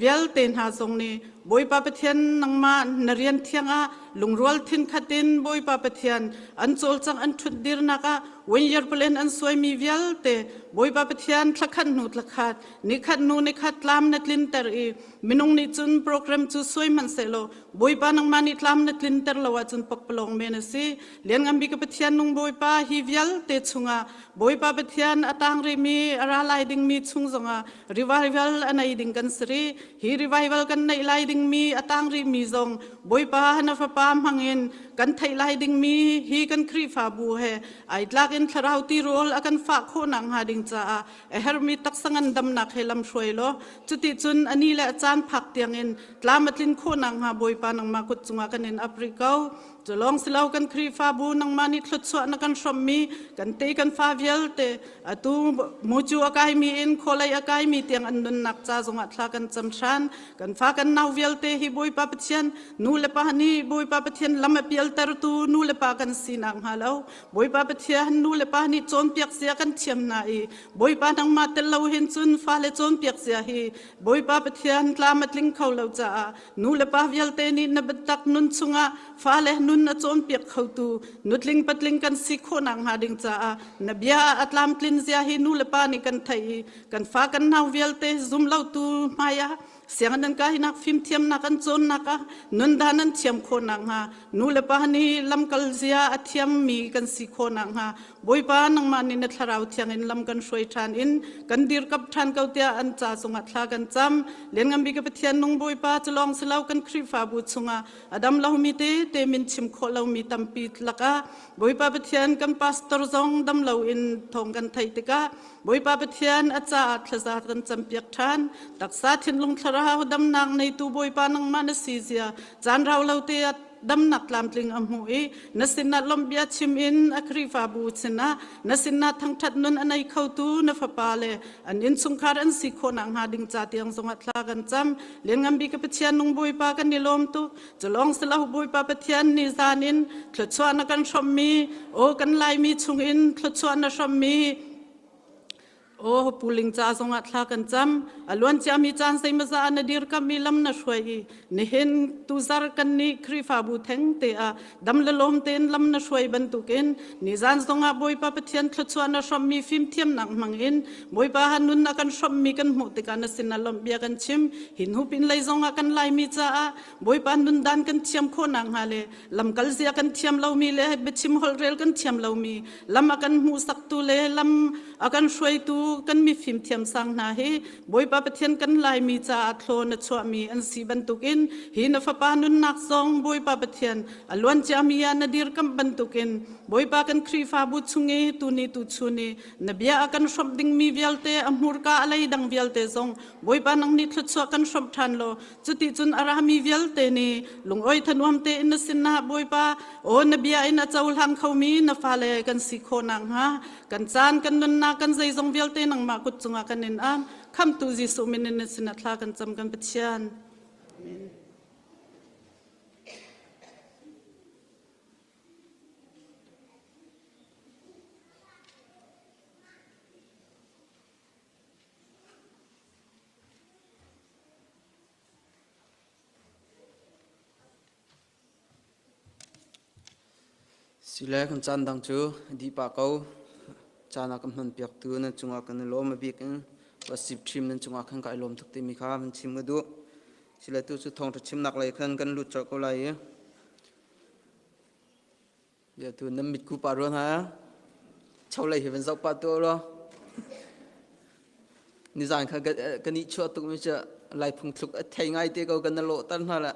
vialte hna zong nih Bawipa Pathian nangmah na rian thiang ah lungrual thinkhat in Bawipa Pathian an cawlcangh an ṭhut dirnak ah one year plan an suaimi vialte Bawipa Pathian thlakhat hnu thlakhat nikhat hnu nikhat tlam na tlinter i minung nih cun program cu suai hmanh sehlaw Bawipa nangmah nih tlam na tlinter lo ahcun pakpalawng men a si. Lianngan bik Pathian nung Bawipa hi vialte chungah Bawipa Pathian a tang rihmi a ra lai dingmi chung zongah revival a nei ding kan si rih. Hi revival kan neih lai dingmi a tang rihmi zong Bawipa na fapa hmangin kan theih lai dingmi hi kan Khrihfabu he ai tlak in thlarau tirawl a kan fah khawh nakhnga ding caah a herhmi taksa ngandamnak he lam hruai law cuti cun a ni le a caan phak tiangin tlam a tlin khawh nakhnga Bawipa nangmah kut cungah kan in ap rih ko. Cu lawng si lo kan Khrihfabu nangmah nih thluachuah na kan hrawmhmi kan te kan fa vialte atu mucu a kaimi in khualei a kaimi tiang an nunnak ca zongah thla kan cam hran. Kan fa kan nau vialte hi Bawipa Pathian nu le pa nih Bawipa Pathian lam a pialtertu nu le pa kan si nakhnga lo Bawipa Pathian nu le pa nih cawnpiak zia kan thiam hna i Bawipa nangmah tel lo hin cun fale cawnpiak zia hi Bawipa Pathian tlam a tling kho lo caah nu le pa vialte nih na biatak nun chungah fale nun a cawnpiak khotu nutling patling kan si khawh nakhnga ding caah na bia ah a tlamtlin zia hi nu le pa nih kan theih i kan fa kan nau vialte zum lotu hmaiah sianginn an kainak fimthiamnak an cawnnak ah nundan an thiam khawh nakhnga nu le pa nih lamkal zia a thiammi kan si khawh nakhnga Bawipa nangmah nih na thlarau thiang in lam kan hruai ṭhan in kan dirkap ṭhan ko tiah an ca cungah thla kan cam. Lianngan bik Pathian nung Bawipa cu lawng si lo kan Khrihfabu chungah a dam lomi tete min chim khawh lomi tampi lakah Bawipa Pathian kan pastor zong dam loin thawng kan theih tikah Bawipa Pathian a caah thlaza kan campiak ṭhan. Taksa thinlung thlarau damnak neitu Bawipa nangmah na si zia caan rau lo te ah damnak tlamtling a hmuh i na sinah lawmhbia chim in a Khrihfabu sinah na sinah thangṭhat nun a nei khotu na fapa le an innchungkhar an si khawh nakhnga ding ca tiang zongah thla kan cam. Lianngan bik Pathian nung Bawipa kan i lawm tuk. Cu lawng si lo Bawipa Pathian ni zan in thluachuah na kan hrawmhmi, aw kan Laimi chungin thluachuah na hrawmhmi Aw puling ca zongah thla kan cam. A luan ciami caan zeimawzah ah na dirkamh i lam na hruai i nihin tuzar kan nih Khrihfabu theng te ah dam le lawm tein lam na hruai bantukin nizan zongah Bawipa Pathian thluachuah na hrawmhmi fimthiamnak hmangin Bawipa ha nun a kan hrawmhmi kan hmuh tikah na sinah lawmh bia kan chim. Hi hnu pin lei zongah kan Laimi caah Bawipa nundan kan thiam khawh nakhnga le lamkal zia kan thiam lomi le biachim holhrel kan thiam lomi lam a kan hmuhsaktu le lam a kan hruaitu kan mifim thiam sang hna hi Bawipa Pathian kan Laimi caah thlaw na chuahmi an si bantukin hi na fapa nunnak zong Bawipa Pathian a luan ciami ah na dirkamh bantukin Bawipa kan Khrihfabu chung i tuni tu chun i na bia a kan hrawmh dingmi vialte a hmurka a lei dang vialte zong Bawipa nang nih thluachuah kan hrawmh ṭhan law Cuticun a rami vialte nih lungawi thanuam tein na sinah Bawipa aw na bia in a cohlang khomi na fale kan si khawh nakhnga kan caan kan nunnak kan zeizong vialte nangmah kut cungah kan in am khamtu Jesuh min in na sinah thla kan cam kan Pathian. Amen. Sile kan caan dang cu dih pah ko. Caan ah kan hman piaktu nan cungah kan i lawm a bik in wasip ṭhim nan cungah khan ka i lawm tuk timi kha van chim ka duh. Sile tu cu thawngṭha chimnak lei khan kan lut colh ko lai i Ya tu nan mitku pa ruan ha. Cholei hi van zoh pa tu lo. Nizan kha kan i chuah tuk mi cu lai phung thluk a thei ngai te ko kan na lawh tan hna la.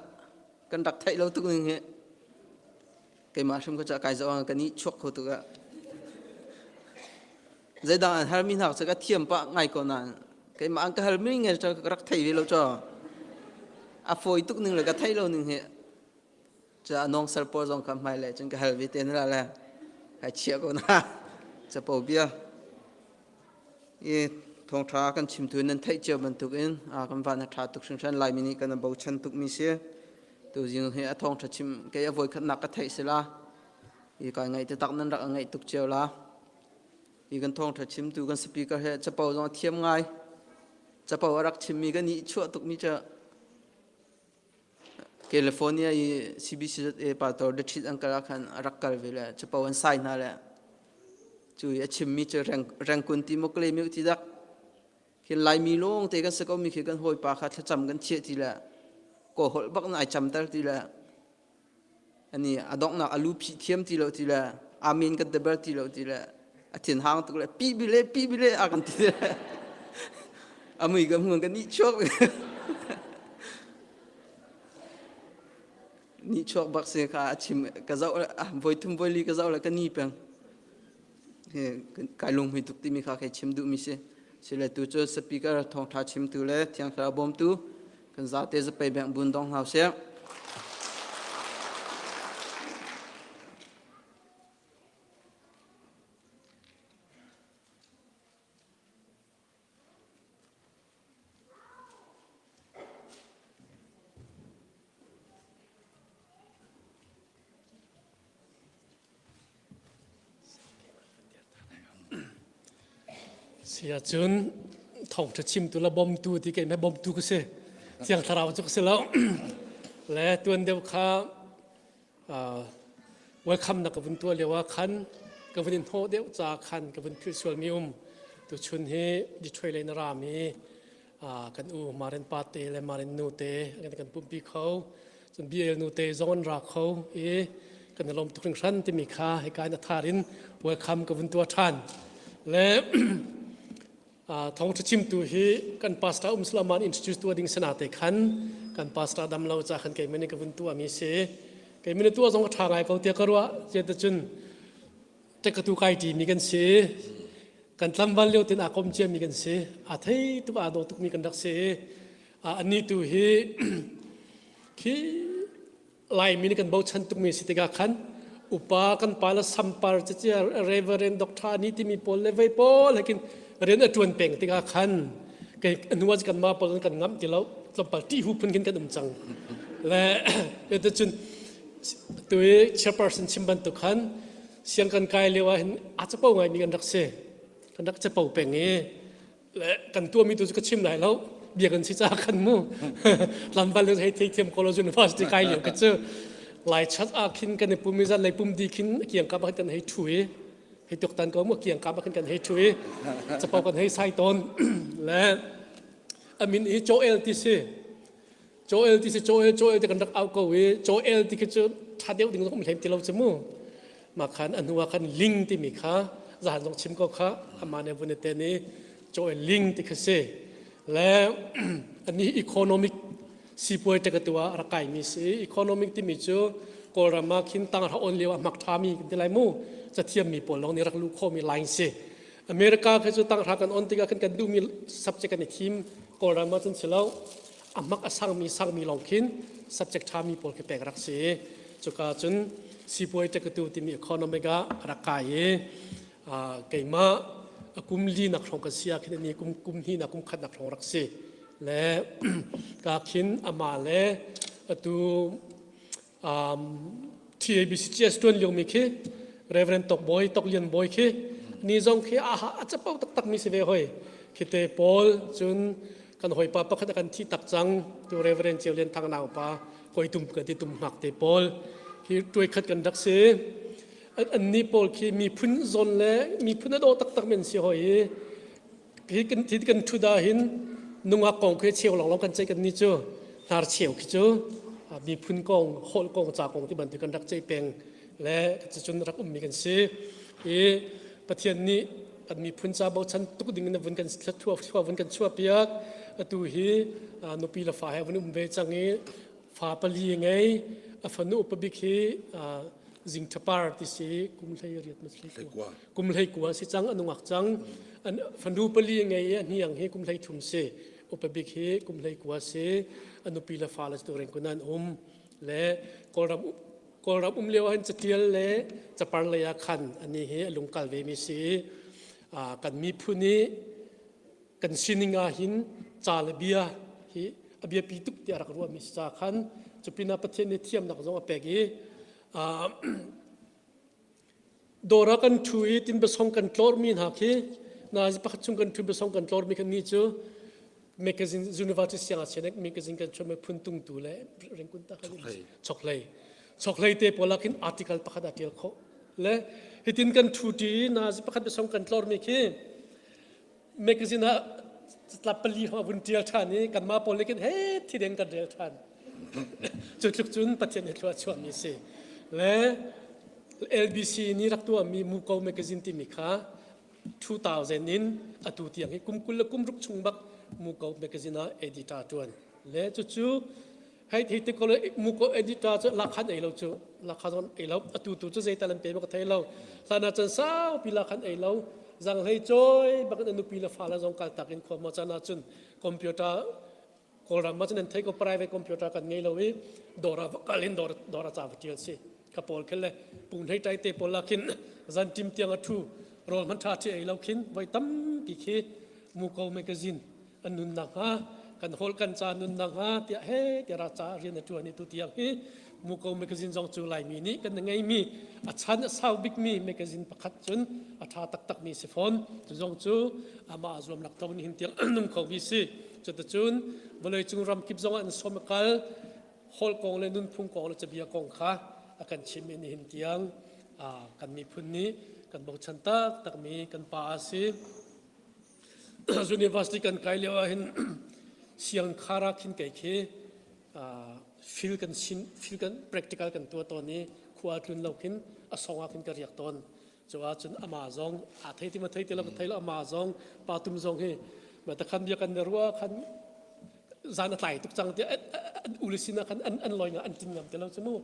Kan rak theih lo tuk ning hi. Keimah hrim ka ca kai zoh ah kan i chuak kho tuk ah. Zeidang an halmi hna cu ka thiam pah ngai ko nain keimah an ka halmi nge ka rak thei ve lo caw. A fawi tuk ning le ka thei lo ning hi. Ca nong sal pawl zong kha hmai le cun ka hal ve te na la le. Kai chia ko na. Capo bia. I thawngṭha kan chimtu nan theih cio bantukin kan van a ṭha tuk hringhran Laimi nih kan bochan tukmi si. Tuzing hi a thawngṭha chim kei a voikhatnak ka theih si la. I kai ngaih taktak nan rak ngaih tuk cio la. Hi kan thawngṭha chimtu kan speaker he capo zong a thiam ngai. Capo a rak chimmi kan i chuah tukmi cu California i CBCZA pastor retreat an kal ah khan a rak kal ve le capo an sai hna le cu i a chimmi cu rengkun ti maw kle mi ti dak khi Laimi lawng te kan si ko mi khi kan hawipa kha thlacam kan chiah ti le kaw holh bak na ai camter ti le ani a donghnak a lu phih thiam ti lo ti le amen kan ti ber ti lo ti le a thin hang tuk le pi bile pi bile a kan ti le a mui ka hmun kan nih chuak ni chuak bak se kha a chim ka zoh voi thum voi li ka zoh le ka ni peng kai lung hui tuk timi kha kai chim duh mi si sile tu cu speaker thawngtha chimtu le thiang thlarau bawmtu kan zate zapei beng bun dong hau seh Si ahcun thawngṭha chimtu le bawmtu ti keimah bawmtu ka si. Thiang Thlarau cu ka si lo. Le tuan deuh kha welcome na ka vun tuah lio ah khan ka vun in hnawh deuh ca khan ka vun philh sualmi um. Tuchun hi Detroit lei na rami kan u Maren pa te le Maren nu te kan kan pumpi kho cun BL nu te zong an ra kho i kan i lawm tuk hringhran timi kha hika in a thar in welcome ka vun tuah ṭhan le thawngṭha chimtu hi kan pastor um sulaman introduce tuah ding sana te khan kan pastor dam lo ca khan keimah nih ka vun tuah mi si keimah nih tuah zong a ṭha ngai ko tiah ka ruah cun Ṭekatu kai ṭimi kan si. Kan tlangval lio tein aa kom ciami kan si. Aa thei tuk aa daw tukmi kan rak si. Anih tu hi khi Laimi nih kan bochan tukmi si tikah khan upa kan pa le sampar cacia Reverend Doctor ni timi pawl le vei pawl he khin rian a ṭuan peng tikah khan kei hnu ah kan mah pawl kan ngamh ti lo tlawmpal ṭih hu phun khin kan um cang le cun tu i chairperson chim bantuk khan siang kan kai lio ah hin a capo ngaimi kan rak si kan rak capo peng i le kan tuahmi tu cu ka chim lai lo bia kan si caah khan mu tlangval hei thei thiam college university kai lio ka cu lai chat ah khin kan i pum i zan lei pum di khin kiang kap ah kan hei thu i hei tuk tan ko mu kiang kap ah khin kan hei thu i capo kan hei sai tawn le amin i Joel ti si Joel ti si Joel Joel ti kan rak au ko i Joel ti khi cu ṭha deuh ding zong um hlem ti lo cu mu mah khan a hnu ah khan ling timi kha zahan zong chim ko kha amah nih vun i ten i Joel ling ti kha si le ani economic sipuai te ka tu ah rak kaimi si economic timi cu Kawlram ah khin tang ra on lio ah hmak ṭhami kan ti lai mu cathiam mi pawl lawng nih rak luh khawhmi line si America khi cu tang ra kan on tikah khan kan duhmi subject kan i thim Kawlram ah cun si lo a mak a sangmi sangmi lawng khin subject ṭhami pawl khi pek rak si cuka cun sipuai ṭekatu timi economic ah rak kai i keimah a kum li nak hrawng kan si ah khin ani kum kum hnih nak kum khat nak hrawng rak si le ka khin amah le atu um, TABCGS tuan liomi khi Reverend Tok Bawi Tok Lian Bawi khi ni zong khi aha a capo taktak mi si ve hoi khi te pawl cun kan hawipa pakhat a kan thi tak cang tu Reverend Ceu Lian Thang nau pa koi tum kan ti tum hngak te pawl khi tuai khat kan rak si an ni pawl khi miphun zawn le miphun a daw taktak men si hoi i Hi kan thi kan ṭhut ahhin nungak kong khi cheu lawnglawng kan ceih kan ni cu hnar cheu khi cu miphun kong holh kong ca kong ti bantuk kan rak ceih peng le cucun rak ummi kan si i Pathian nih kan miphun ca bochan tuk ding in vun kan thua vun kan chuah piak atu hi nupi le fa he vun um ve cang i. Fa pali a ngei. A fanu upa bik hi Zingthapar ti si kum hlei riat ma hlei kua. Kum hlei kua si cang a nungak cang. An fanu pali a ngei i a hniang hi kum hlei thum si. Upa bik hi kum hlei kua si. A nupi le fale cu rengkun an um. Le Kawlram Kawlram um lio ahhin catial le capar lei ah khan ani hi a lungkal ve mi si. Kan miphun i kan sining ah hin ca le bia hi a biapi tuk tiah rak ruahmi si ca khan cupinah Pathian nih thiamnak zong a pek i dawr ah kan ṭhu i tinbasong kan tlormi hna khi nazi pakhat chung kan ṭhu basong kan tlormi kan ni cu magazine university siangngakchia nih magazine kan chuahmi phuntungtu le ringkun ta chokhlei chokhlei te pawl ah khin article pakhat a ṭial khawh le hitin kan ṭhu ṭi i nazi pakhat basong kan tlormi khi magazine ah catlap pali hrawng a vun ṭial ṭhan i kanmah pawl nih khin he thi deng kan rel ṭhan. Cu tluk cun Pathian he thlua chuahmi a si. Le LBC nih rak tuahmi Muko magazine timi kha 2000 in atu tiang hi kum 20 le kum ruk chung bak Muko magazine ah editor ṭuan. Le cucu hei thei te ko le muko editor cu lakhan ei lo cu lakhan zong ei lo atu tu cu zeital an pe ma ka thei lo hlan ah cun saupi lakhan ei lo zanghlei cawi bakin a nupi le fale zong kal tak in khua ma chan ah cun computer kawlram ma cun an thei ko private computer kan ngei lo i dawr ah kal in dawr dawr ah ca va tial si ka pawl khel le pung hlei tai te pawl la khin zan tim tiang a thu rawl hman tha chi ei lo khin voi tampi khi muko magazine an nun nakhnga kan holh kan ca nun nakhnga tiah he tiah ra ca rian a ṭuan i tu tiang hi Muko magazine zong cu Laimi nih kan ngeimi a chan a sau bikmi magazine pakhat cun a ṭha taktakmi si fawn. Cu zong cu amah a zuam lak thawng nihin tiang nung khomi si. Cuticun vawleicung ramkip zong ah an sawm a kal holh kong le nunphung kong le cabia kong kha a kan chim i nihin tiang kan miphun nih kan bochan taktakmi kan pa a si. University kan kai lio ah hin siangkhar ah khin kei khi fil kan sin fil kan practical kan tuah tawn i khua tlun lo khin a song ah khin ka riak tawn. Cu ah cun ama zong aa thei ti ma thei ti lo ka thei lo ama zong pa tum zong hi ma ta khan bia kan ruah khan zan a tlai tuk cang tiah an ule sinah khan an an loi nga an tin ngam ti lo cu mu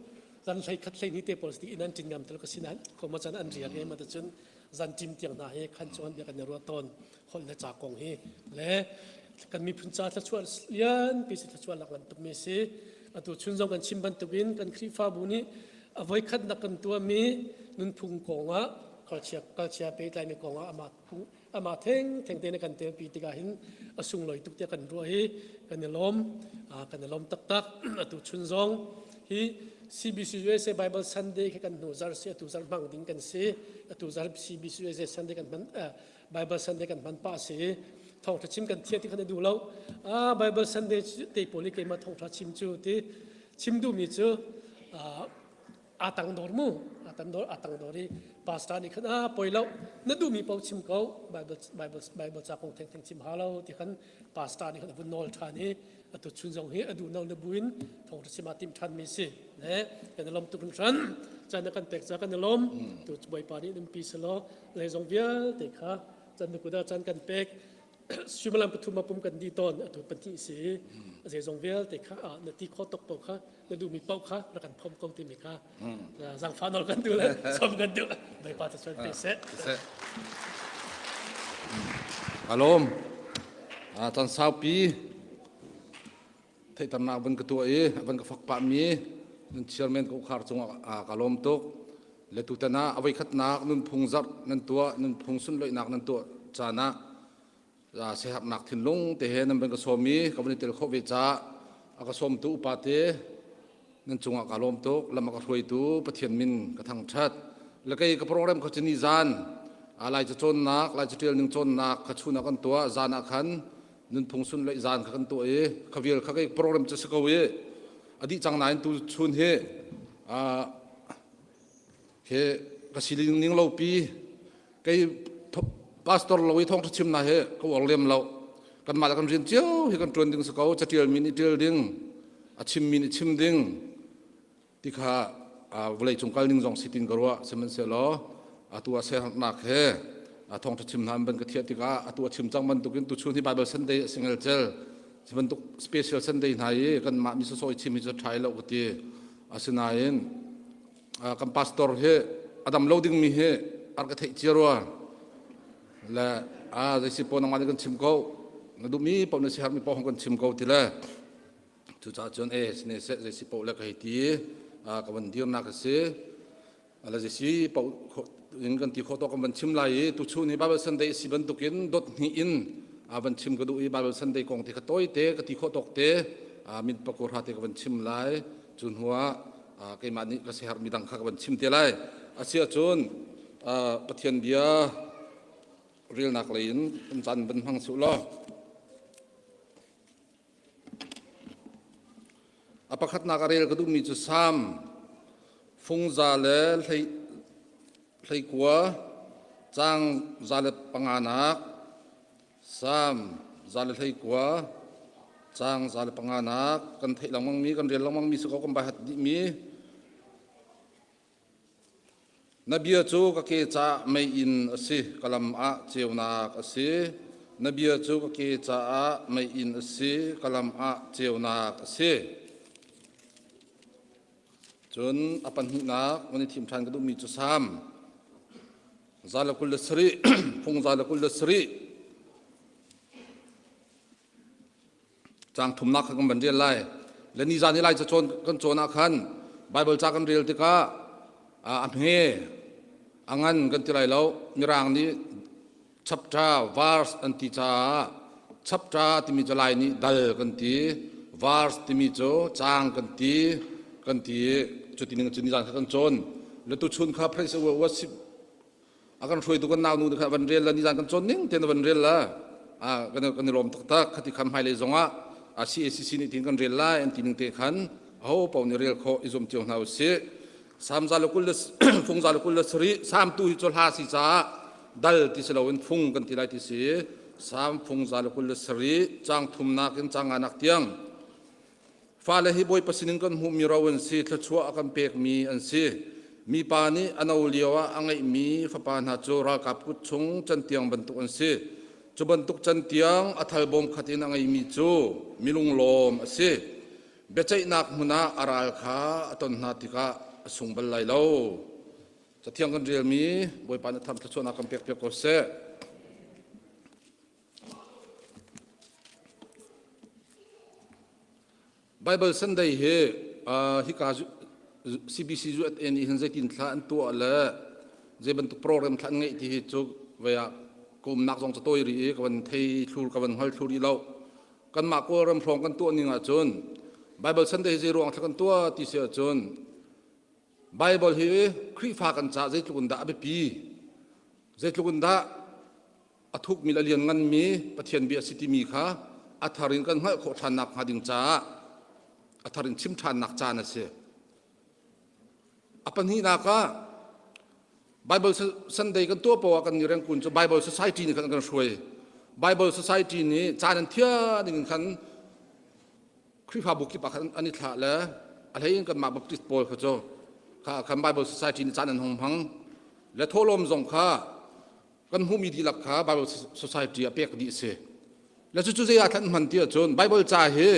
zan hlei khat hlei ni te pawl in an tin ngam ti lo ka sinah khoma chan an riak e ma ta cun zanṭim tiang hna hi khan chuan bia kan i ruah tawn holh le ca kong hi le kan miphun ca thluachuah lianpi si thluachuah lak ngan tukmi si atu chun zong kan chim bantukin kan Khrihfabu nih a voikhatnak kan tuahmi nunphung kong ah culture culture pehtlaimi kong ah amah phung amah theng theng te kan telpi tikah hin a sunglawi tuk tiah kan ruah hi kan i lawm kan i lawm taktak atu chun zong hi CBC USA Bible Sunday khi kan hnu zar si atu zar hmang ding kan si atu zar CBC USA Sunday kan hman Bible Sunday kan hman pa si thawngtha chim kan thia ti khan duh lo ah Bible Sunday te pawl i keimah thawngtha chim cu ti chim duhmi cu a tang dor mu a tang dor a tang dor i pastor nih khan ah poi lo na duhmi paoh chim ko Bible Bible Bible ca kong theng theng chim ha lo ti khan pastor nih khan a vun nawl than i atu chun zong hi a duh no na buin thawngtha chim ah tim than mi si ne kan i lawm tuk hringhran chan na kan pek ca kan i lawm tu bawipa nih numpi selaw le zong vialte kha chan nu kuda chan kan pek suimilam pathum a pum kan di tawn atu pahnih si a zeizong vialte kha na ti kho tok po kha na duhmi paoh kha na kan phom ko timi kha zangfah nawl kan duh le som kan duh bawipa ta chuan pe seh Alom tan saupi theihternak van ka tuah i van ka fak pah mi nan chairman ka ukhar cungah ka lawm tuk le tutan ah avoi khatnak nunphung zarh nan tuah nunphung sunloihnak nan tuah caan ah siaherhnak thinlung te he nan van ka sawm i ka van i tel khawh ve caah a ka sawmtu upa te nan cungah ka lawm tuk lam a ka hruaitu Pathian min ka thangṭhat le kei ka program kha cu ni zan lai ca cawnnak lai ca ṭial ning cawnnak kha chun ah kan tuah zan ah khan nunphung sun loih zan kha kan tuah i kha vial kha kei program cu si ko i a dih cang nain tu chun hi he ka siling ning lo pi kei pastor lo i thawngṭha chim na he ka uar lem lo kanmah le kan rian cio hi kan ṭuan ding si ko catial mi nih ṭial ding a chim mi nih chim ding ti kha vawlei cung kal ning zong si tin ka ruah sihmanhsehlaw atu ah siaherhnak he thawngṭha chim hna an ban ka thiah tikah atu a chim cang bantukin tuchun hi Bible Sunday a si ngelcel. Cu bantuk special Sunday hna i kanmah mi sasawi chim hi cu ṭha lo ka ti. Asinain kan pastor hi a dam lo dingmi hi a rak ka theih cia rua. Le a zei si paoh nangmah nih kan chim ko. Na duhmi paoh na siaherhmi paoh hong kan chim ko ti le cucaah cun e sine seh zei si paoh le ka hei ti ka van dirnak a si. Ala zei si paoh in kan ti khawh tawk kan van chim lai i tuchun hi Bible Sunday a si bantukin dot hnih in van chim ka duh i Bible Sunday kong te kha tawite ka ti khawh tawk te min pakur ha te ka van chim lai. Cu hnu ah keimah nih ka siaherhmi dang kha ka van chim te lai. Asiahcun Pathian bia relnak lei in kan caan van hmang suh law. A pakhatnak a rel ka duhmi cu Salm fungza le hlei, hleikua caang za le panganak Salm za le hleikua caang za le panganak kan theih lengmangmi kan rel lengmangmi si ko kan baihat dihmi Na bia cu ka ke caah meiinn a si, ka lam ah ceunak a si. Na bia cu ka ke caah meiinn a si, ka lam ah ceunak a si. Cun a pahnihnak van i thim ṭhan ka duhmi cu Salm 127, phung 127, Caang thumnak kha kan van rel lai. Le nizan i lai ca cawn kan cawn ah khan Bible ca kan rel tikah a hme a ngan kan ti lai lo. Mirang nih chapter verse an ti caah chapter timi cu lai nih dal kan ti verse timi cu caang kan ti kan ti cu ti ning cu nizan kha kan cawn. Le tuchun kha praise and worship a kan hruaitu kan naunu kha van rel la nizan kan cawn ning tein van rel la a kan kan i lawm taktak khati khan hmailei zongah a CACC nih tin kan rel lai an ti ning te khan aho paoh nih rel khawh i zuam cio hna usih Sam za le kul le fung za le kul le sarih Sam tu hi cu hla si caah dal ti si loin fung kan ti lai ti si Sam fung za le kul le sarih cang thumnak in cang nganak tiang Fale hi Bawipa sinin kan hmuhmi ro an si, thluachuah a kan pekmi an si. Mipa nih a no lio ah a ngeihmi fapa hna cu ralkap kut chung cantiang bantuk an si. Cu bantuk cantiang a thalbawm khat in a ngeimi cu milunglawm a si. Biaceihnak hmun ah a ral kha a ton hna tikah a sung bal lai lo. Cathiang kan relmi Bawipa nih tham thluachuahnak kan pekpiak ko seh. Bible Sunday hi uh, hika CBC USA nih hin zeitin thla an tuah le zei bantuk program thla an ngeih ti hi cu vei ah ka umnak zong ca tawi rih i ka van thei thlur ka van hngal thlur rih lo. Kanmah Kawlram hrawng kan tuah ning ahcun Bible Sunday hi zei ruang thla kan tuah ti si ahcun Bible hi Khrihfa kan caah zeitluk in dah a biapi zeitluk in dah a thukmi le a liannganmi Pathian bia a si timi kha a thar in kan hngalh khawh ṭhannak hnga ding caah a thar in chim ṭhannak caan a si. A pahnihnak ah Bible Sunday kan tuah poah kan nih rengkun cu Bible Society nih khan an kan hruai. Bible Society nih caan an thiah ding in khan Khrihfabu kip ah khan an i thlah le a hlei in kanmah Baptist pawl kha cu kha khan Bible Society nih caan an hung hmang le thawhlawm zong kha kan hmuhmi dihlak kha Bible Society ah pek dih a si. Le cucu zei ah thlan hman ti ahcun Bible ca hi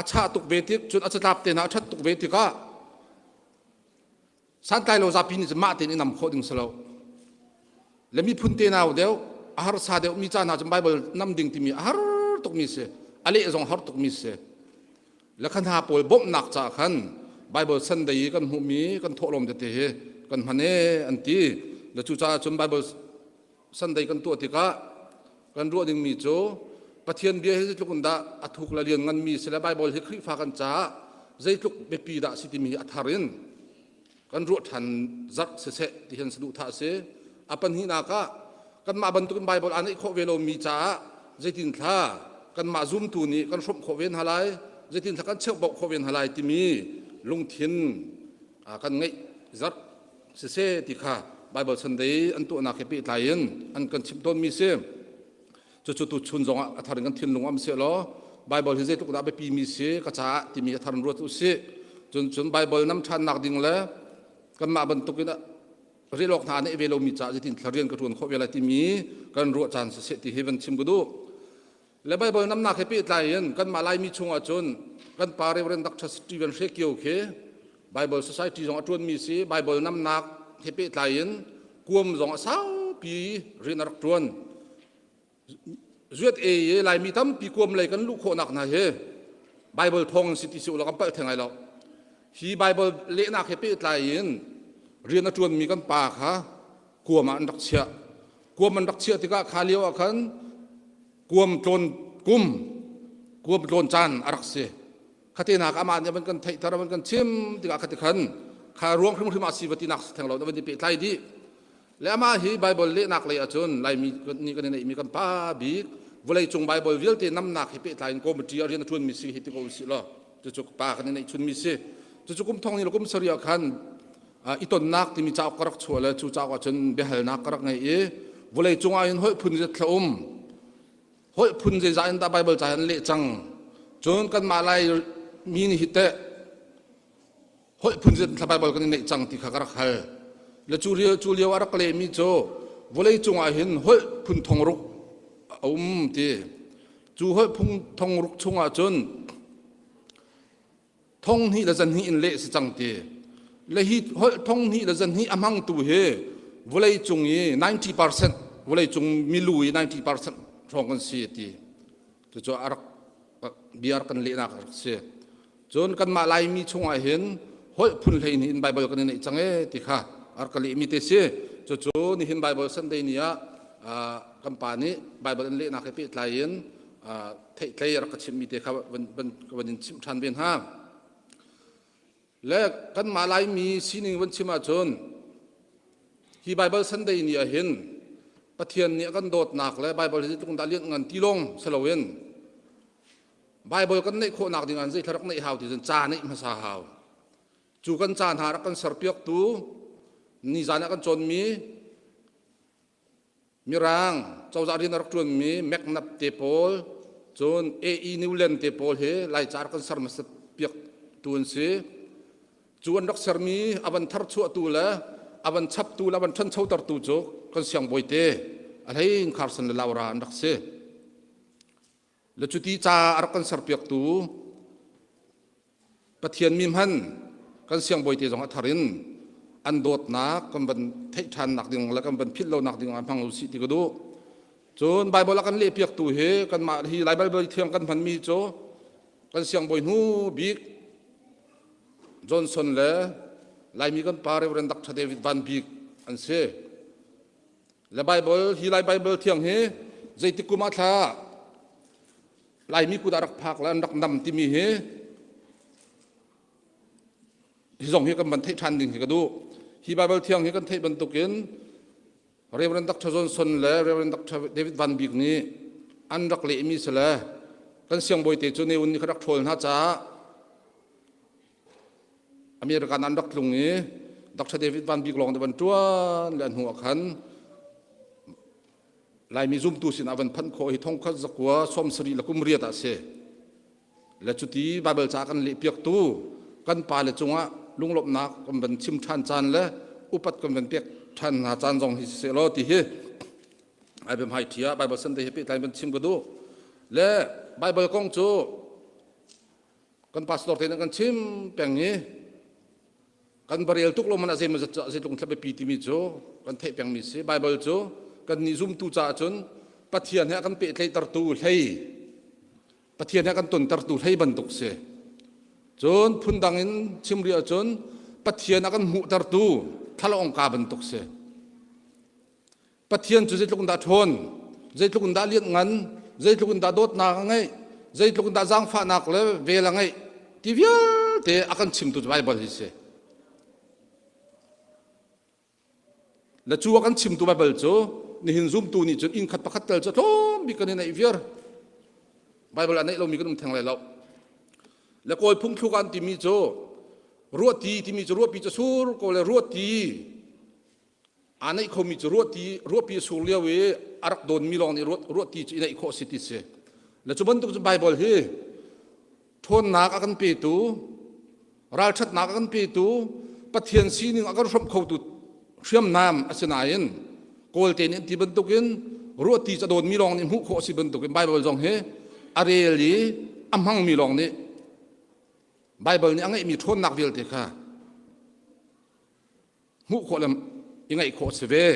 a chah tuk ve tik cun a catlap te hna a ṭhat tuk ve tikah santlai lo zapi nih cun mah tein i nam khawh ding si lo. Le miphun te nau deuh a harsa deuh mi ca hna cun Bible nam ding timi a har tukmi si. A leh zong har tukmi si. Le kha hna pawl bawmhnak caah khan Bible Sunday i kan hmuhmi kan thawhlawm tete hi kan hman ee an ti. Le cucaah cun Bible Sunday kan tuah tikah kan ruah dingmi cu Pathian bia hi zeitluk in dah a thuk le lian nganmi si le Bible hi Khrihfa kan caah zeitluk biapi dah si timi hi a thar in kan ruah ṭhan zarh siseh ti hin saduhthah a si. A pahnihnak ah kanmah bantukin Baibal aa neih khawh ve lomi caah zeitin thla kanmah zumtu nih kan hrawmh khawh ve hna lai, zeitin thla kan cheuhbauh khawh ve hna lai timi lungthin kan ngeih zarh siseh ti kha Baibal Sunday an tuahnak he pehtlai in an kan chimh tawnmi si. Cucu tuchun zongah a thar in kan thinlung um seh law Baibal hi zeitluk dah biapi mi si ka caah timi a thar in ruat u sih. Cun cun Baibal nam ṭhannak ding le kanmah bantukin rel awk hna neih ve lomi caah zeitin thla rian ka ṭuan khawh ve lai timi kan ruah caan siseh ti hi van chim ka duh. Le Bible namnak he pehtlai in kanmah Laimi chungah cun kan pa Reverend Dr. Stephen Hre Kio khi Bible Society zong a ṭuanmi si. Bible namnak he pehtlai in kuam zong a saupi rian a rak ṭuan. Zuat e i Laimi tampi kuam lei kan luh khawhnak hna hi Bible thawng in si ti si u law kan palh theng lai lo. Hi Bible lehnak he pehtlai in rian a ṭuanmi kan pa kha kuam ah an rak chiah. Kuam an rak chiah tikah kha lio ah khan kuam tlawn kum kuam tlawn caan a rak si. Khate nak amah nih a van kan theihter a van kan chim tikah khati khan kha ruang hrimhrim ah si va tinak si theng lo na van i pehtlai dih. Le amah hi Bible lehnak lei ahcun Laimi nih kan i neihmi kan pa bik vawleicung Bible vialte namnak hi pehtlai in committee ah rian a ṭuanmi si hi ti ko usih law cucu pa kan i neihchunmi si. Cucu kum thong ni le kum sarih ah khan i tonnak timi cauk ka rak chuah le cu cauk ahcun biahalnak ka rak ngei i vawleicung ah hin holh phun zet thla um holh phun zeizah in dah Bible ca an leh cang cun kanmah Lai mi nih hi teh holh phun zet thla Bible kan i neih cang ti kha ka rak hal. Le cu lio cu lio a rak lehmi cu vawlei cungah hin holh phun thong ruk a um ti. Cu holh phun thong ruk chungah cun thong hnih le zan hnih in leh si cang ti. Le hi holh thong hnih le zan hnih a hmangtu hi vawlei cung i 90% vawlei cung milu i 90% hrawng kan si ti. Cucu a rak bia kan lehnak a rak si. Cun kanmah Laimi chungah hin holh phun hlei in Bible kan i neih cang ee ti kha a rak ka lehmi te si. Cucu nihin Bible Sunday ni ah kan pa nih Bible an lehnak he pehtlai in theihtlei a rak ka chimhmi te kha van, van, van in chimh ṭhan ve hna. Le kanmah Laimi sining van chim ahcun hi Bible Sunday ni ah hin Pathian nih a kan dawtnak le Bible hi zeitluk in dah lianh ngan ti lawng si loin Bible kan neih khawhnak ding ah zeithla rak neih hau ti cun ca neih hmasa hau. Cu kan ca hna rak kan serpiaktu nizan ah kan cawnmi Mirang cozah rian a rak ṭuanmi McNab te pawl cun A.E. Newland te pawl hi Laica rak kan ser hmasat piaktu an si. Cu an rak sermi a van tharchuahtu le a van chaptu le a van ṭhanchotertu cu kan siangbawi te a hlei in Carson le Laura an rak si. Le cuti ca a rak kan serpiaktu Pathian mi hman kan siangbawi te zong a thar in an dawtnak kan van theih ṭhannak ding le kan van philh lonak ding ah hmang usih ti ka duh. Cun Bible a kan lehpiaktu hi kanmah hi Lai Bible thiang kan hmanmi cu kan siangbawi hnu bik Johnson le Laimi kan pa Reverend Dr. David Van Bik an si. Le Bible hi Lai Bible thiang hi zeitik kum ah thla Laimi kut ah rak phak le an rak nam timi hi hi zong hi kan van theih ṭhan ding hi ka duh. Hi Bible thiang hi kan theih bantukin Reverend Dr. Johnson le Reverend Dr. David Van Bik nih an rak lehmi si le kan siangbawi te cu Ne Win nih kha rak ṭhawl hna caah American an rak tlung i Dr. David Van Bik lawng nih van ṭuan le an hnu ah khan Laimi zumtu sinah van phanh khawh hi thongkhat zakua 70 le kum riat ah si. Le cuti Bible ca kan lehpiaktu kan pale cungah lunglawmhnak kan van chim ṭhan caan le upat kan van pek ṭhan hna caan zong hi siseh law ti hi ai biahmai ṭhi ah Bible Sunday he pehtlai van chim ka duh. Le Bible kong cu kan pastor te nih kan chim peng i kan va rel tuk lo man a zeimaw zat zeitluk thla biapi timi cu kan theih pengmi si Bible cu kan nih zumtu caah cun Pathian he a kan pehtlaihtertu hlei Pathian he a kan tontertu hlei bantuk si cun phundang in chim rih ahcun Pathian a kan hmuhtertu thlalawngka bantuk si Pathian cu zeitluk in dah ṭhawn, zeitluk in dah lianhngan, zeitluk in dah dawtnak a ngeih, zeitluk in dah zaangfahnak le vel a ngeih ti vialte a kan chimtu cu Baibal hi si. Le cu a kan chimtu Baibal cu nihin zumtu nih cun inn khat pakhat tel cu tlawm bik kan i neih viar. Baibal a neih lomi kan um theng lai lo. Le Kawl phungthluk an timi cu ruahti timi cu ruahpi cu sur ko le ruahti aa neih khomi cu ruahti ruahpi a sur lio i a rak dawnmi lawng nih ruahti cu i neih khawh si ti si le cu bantuk cu Bible hi ṭhawnnak a kan petu ralṭhatnak a kan petu Pathian sining a kan hrawmh khotu hriamnam a si nain Kawlte nih an ti bantukin Ruahti ca dawtmi lawng nih hmuh khawh a si bantukin Baibal zong hi a rel i a hmangmi lawng nih Baibal nih a ngeihmi ṭhawnnak vialte kha hmuh khawh le i ngaih khawh a si ve.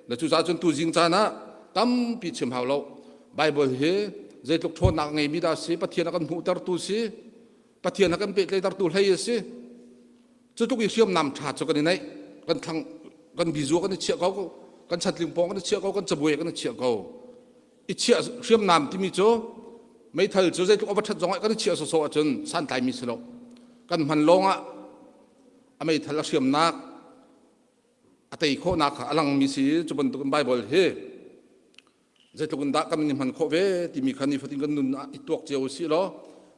Na cucaah cun tuzing caan ah tampi chim hau lo. Baibal hi zeitluk ṭhawnnak a ngeimi dah a si, Pathian a kan hmuhtertu si, Pathian a kan pehtlaihtertu hlei a si. Cu tluk i hriamnam ṭha cu kan i neih, kan thlang, kan bizu kan i chiah ko, kan chantling pawng kan i chiah ko, kan cabuai kan i chiah ko. I chiah hriamnam timi cu meithal cu zeitluk a va ṭhat zongah kan i chiah sawsawh ahcun santlaimi si lo. Kan hman lawngah a meithal a hriamnak a tei khawhnak kha a langmi si cu bantukin Baibal hi zeitluk in dah kan i hman khawh ve timi kha nifatin kan nun ah i tuak cio usih law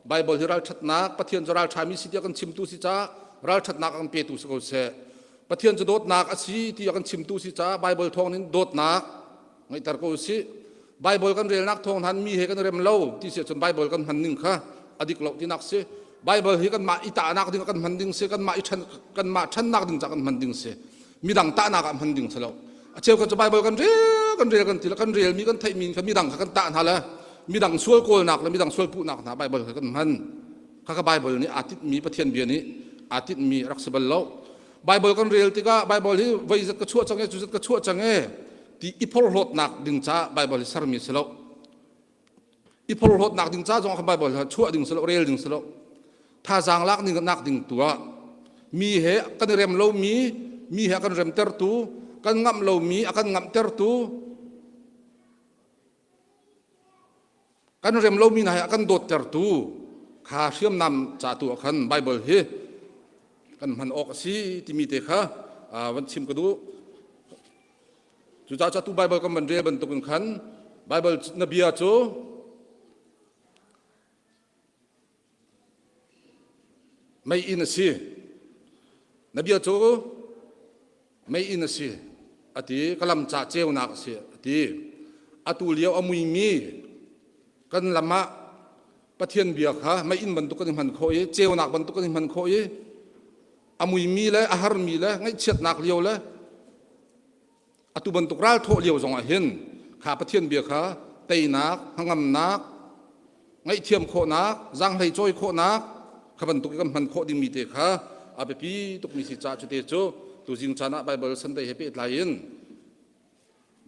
Baibal hi ralṭhatnak Pathian cu ralṭhami si tiah kan chimtu si caah ralṭhatnak a kan petu si ko seh Pathian cu dawtnak a si tiah kan chimtu si caah Baibal thawngin dawtnak ngeihter ko usih Baibal kan relnak thawng han mi he kan rem lo ti si ahcun Baibal kan hman ning kha a dik lo tinak si Baibal hi kanmah i tahnak ding ah kan hman ding si kanmah i ṭhan kanmah ṭhannak ding ca kan hman ding si midang tahnak ah hman ding si lo a cheu kha cu Baibal kan rel kan rel kan ti le kan relmi kan theihmi kha midang kha kan tah hna le midang sual kawlnak le midang sual puhnak hna Baibal kha kan hman kha ka Baibal nih aa tinhmi Pathian bia nih aa tinhmi rak si bal lo Baibal kan rel tikah Baibal hi voi zat ka chuah cang e cu zat ka chuah cang e ti i phorhlawtnak ding ca Baibal hi sermi si lo. I phorhlawtnak ding ca zong kha Baibal hi chuah ding si lo, rel ding si lo. Thazaang lak ding nak ding tu ah mi he kan i rem lomi, mi he a kan remtertu, kan ngamh lomi a kan ngamhtertu, Kan rem lomi hna he a kan dawttertu kha hriamnam ca tu ah khan Baibal hi kan hman awk a si timi te kha van chim ka duh. Cucaah tu Baibal kan van rel bantukin khan Baibal na bia cu Meiinn a si. Na bia cu meiinn a si a ti. Ka lam ca ceunak a si a ti. Atu lio a muimi kan lam ah Pathian bia kha meiinn bantuk kan i hman khawh i ceunak bantuk kan i hman khawh i a muimi le a harmi le ngaihchiatnak lio le Atu bantuk ral thawh lio zongah hin kha Pathian bia kha teinak, hnangamnak, ngaihthiam khawhnak, zaanghlei cawi khawhnak kha bantuk i kan hman khawh dingmi te kha a biapi tukmi si caah cute cu tuzing caan ah Baibal Sunday he pehtlai in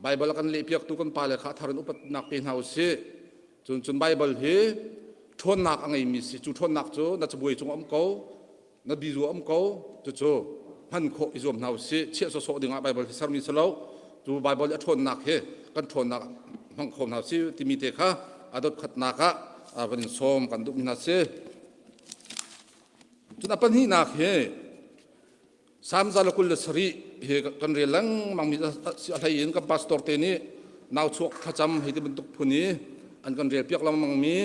Baibal a kan lehpiaktu kan pale kha a thar in upatnak pe hna usih. Cun cun Baibal hi ṭhawnnak a ngeimi si. Cu ṭhawnnak cu na cabuai cung a um ko. Na bizu a um ko cucu hman khawh i zuam hna usih chiah sawsawh dingah Baibal hi sermi si lo cu Baibal i a ṭhawnnak hi kan ṭhawnnak hmang kho hna usih timi te kha a dot khatnak ah van in sawm kan duhmi hna si cun a pahnihnak hi Salm 127 hi kan rel lengmang mi a hlei in kan pastor te nih nau chuak thlacam hei ti bantuk phun i an kan rel piak lengmang mi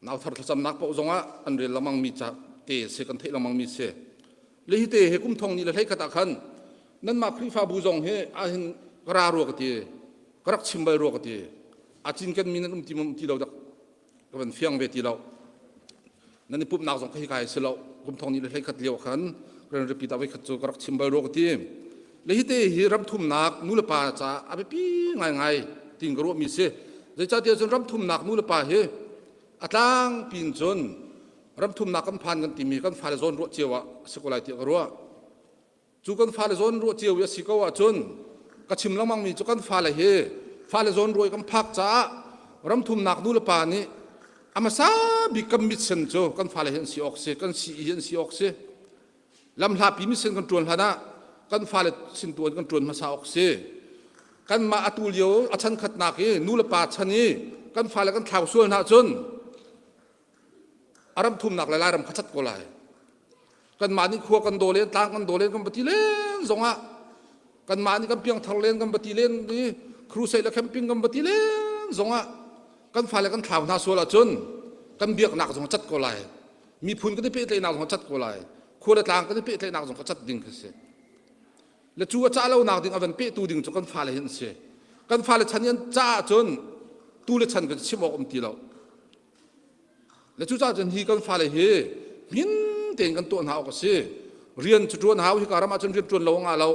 Nauthar thlacamnak paoh zongah an rel lengmang mi ca te si kan theih lengmang mi si. Le hi te he kum thong ni le hlei khat ah khan nanmah Khrihfabu zong hi ahhin ka ra rua ka ti ka rak chim bal rua ka ti a cinken mi nan um ti um ti lo dak ka van fiang ve ti lo nan i pumhnak zong khi kai si lo kum thong ni le hlei khat lio khan kan repeat ah voi khat cu ka rak chim bal rua ka ti le hi te hi ram thumnak nu le pa ca a biapi ngaingai tin ka ruahmi si zeicahtiah cun ram thumnak nu le pa hi a tlangpi in cun ram thumnak kan phan kan timi kan fale zawn ruah cio ah a si ko lai tiah ka ruah cu kan fale zawn ruah cio i a si ko ahcun ka chim lengmang mi cu kan fale hi fale zawn ruah i kan phak caah ram thumnak nu le pa nih a hmasa bik kan mitsen cu kan fale hi an si awk si kan si hi an si awk si Lamhlapi mission kan ṭuan hlan ah kan fale sin tu in kan ṭuan hmasa awk si. Kanmah atu lio a chan khatnak i nu le pa chan i kan fale kan thlau sual hna ahcun a ram thumnak le Lairam kha cat ko lai. Kanmah nih khua kan daw len, tlang kan daw len, kan va ti len zongah kanmah nih kan piangthar len, kan va ti len i crusade le camping kan va ti len zongah kan fale kan thlau hna sual ahcun kan biaknak zong a cat ko lai. Miphun kan i pehtlaihnak zong a cat ko lai. Khua le tlang kan i pehtlaihnak zong a cat ding khi si. Le cu a cah lonak ding a van pehtu ding cu kan fale hi an si. Kan fale chan i an cah ahcun tu le chan kan chim awk um ti lo. Le cucaah cun hi kan fale hi hmin tein kan tuah hna awk a si. Rian cu ṭuan hau hika ram ahcun rian ṭuan lo a ngah lo.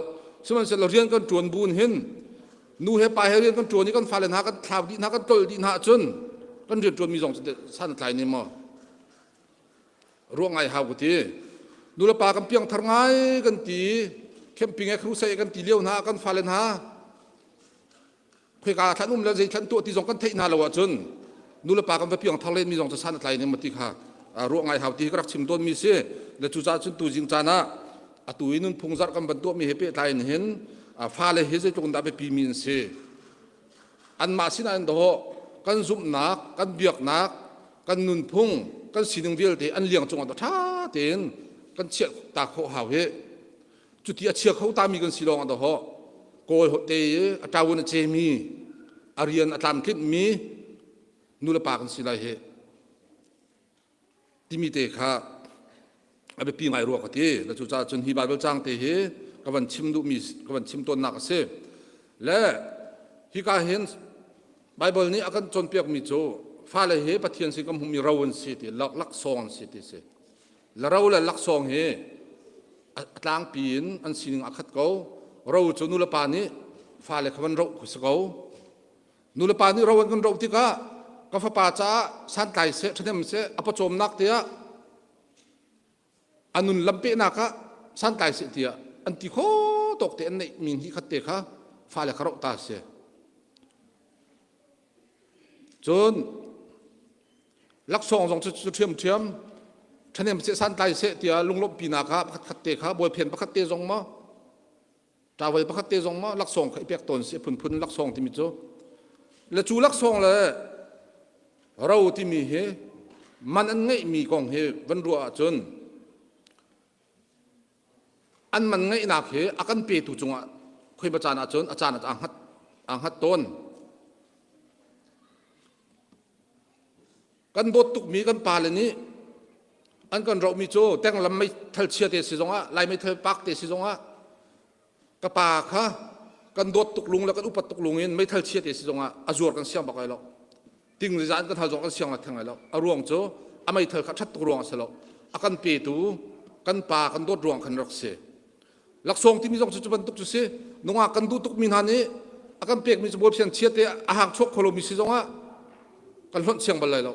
Sihmanhsehlaw rian kan ṭuan bu in hin. Nu he pa he rian kan ṭuan i kan fale hna kan thlau dih hna kan tlolh dih hna ahcun kan rian ṭuanmi zong cu san a tlai ne maw? Ruah ngai hau ka ti. Nu le pa kan piangthar ngai kan ti camping e crusade kan ti lio hna kan fale hna khoika thlan um le zei thlan tuah ti zong kan theih hna lo ahcun nu le pa kan va piangthar len mi zong cu san a tlai ning ma ti kha ruah ngai hau ti hi ka rak chim tawn mi si le cucaah cun tu zing caan ah atu i nunphung zarh kan van tuah mi he pehtlai in hin fale hi zeitluk in dah biapi mi an si anmah sinah in dawh kan zumhnak kan biaknak kan nunphung kan sining vialte an liang cungah ṭha tein kan chiah ta khawh hau hi Cuti a chia kho tami kan si lawng ah dawhawh Kawl te i a ṭawun a cemi a rian a tlamtlinhmi nu le pa kan si lai hi timi te kha a biapi ngai rua ka ti. Le cucaah cun hi Baibal caang te hi ka van chim duhmi ka van chim tawnnak a si. Le hika hin Baibal nih a kan cawnpiakmi cu fale hi Pathian sin kan hmuhmi ro an si ti laksawng an si ti si. Le ro le laksawng hi a tlangpi in an sining a khat ko. Ro cu nulepa nih fale kha van roh khi si ko. Nulepa nih ro an kan roh tikah ka fapa caah santlai seh, ṭhahnem seh, a pawcawmnak tiah a nun lampehnak ah santlai seh tiah an ti kho tawk te an neih mi hnih khat te kha fale kha roh ta si. Cun laksawng zong cu cu ṭhiamṭhiam ṭhahnem seh santlai seh tiah lunglawmhpinak ah pakhat khat te kha bawlphen pakhat te zong maw ṭavel pakhat te zong maw laksawng kha i pek tawn si a phunphun laksawng timi cu le cu laksawng le ro timi hi man an ngeihmi kong hi van ruah ahcun An man ngeihnak hi a kan petu cungah khuaiba caan ahcun a caan ah aa hngat, aa hngat tawn. Kan dawt tukmi kan pale nih an kan rohmi cu tenglam meithal chia te si zongah lai meithal pak te si zongah ka pa kha kan dawt tuk lung le kan upat tuk lung in meithal chia te si zongah a zuar kan siang bak ai lo. Ting zan kan hal zong kan siang la theng lai lo. A ruang cu a meithal kha ṭhat tuk ruang a si lo. A kan petu kan pa kan dawt ruang khan rak si. Laksawng timi zong cu cu bantuk cu si. Nungak kan duh tukmi hna nih a kan pekmi cu bawi chia te a hang chuak kho lomi si zongah kan hlonh siang bal lai lo.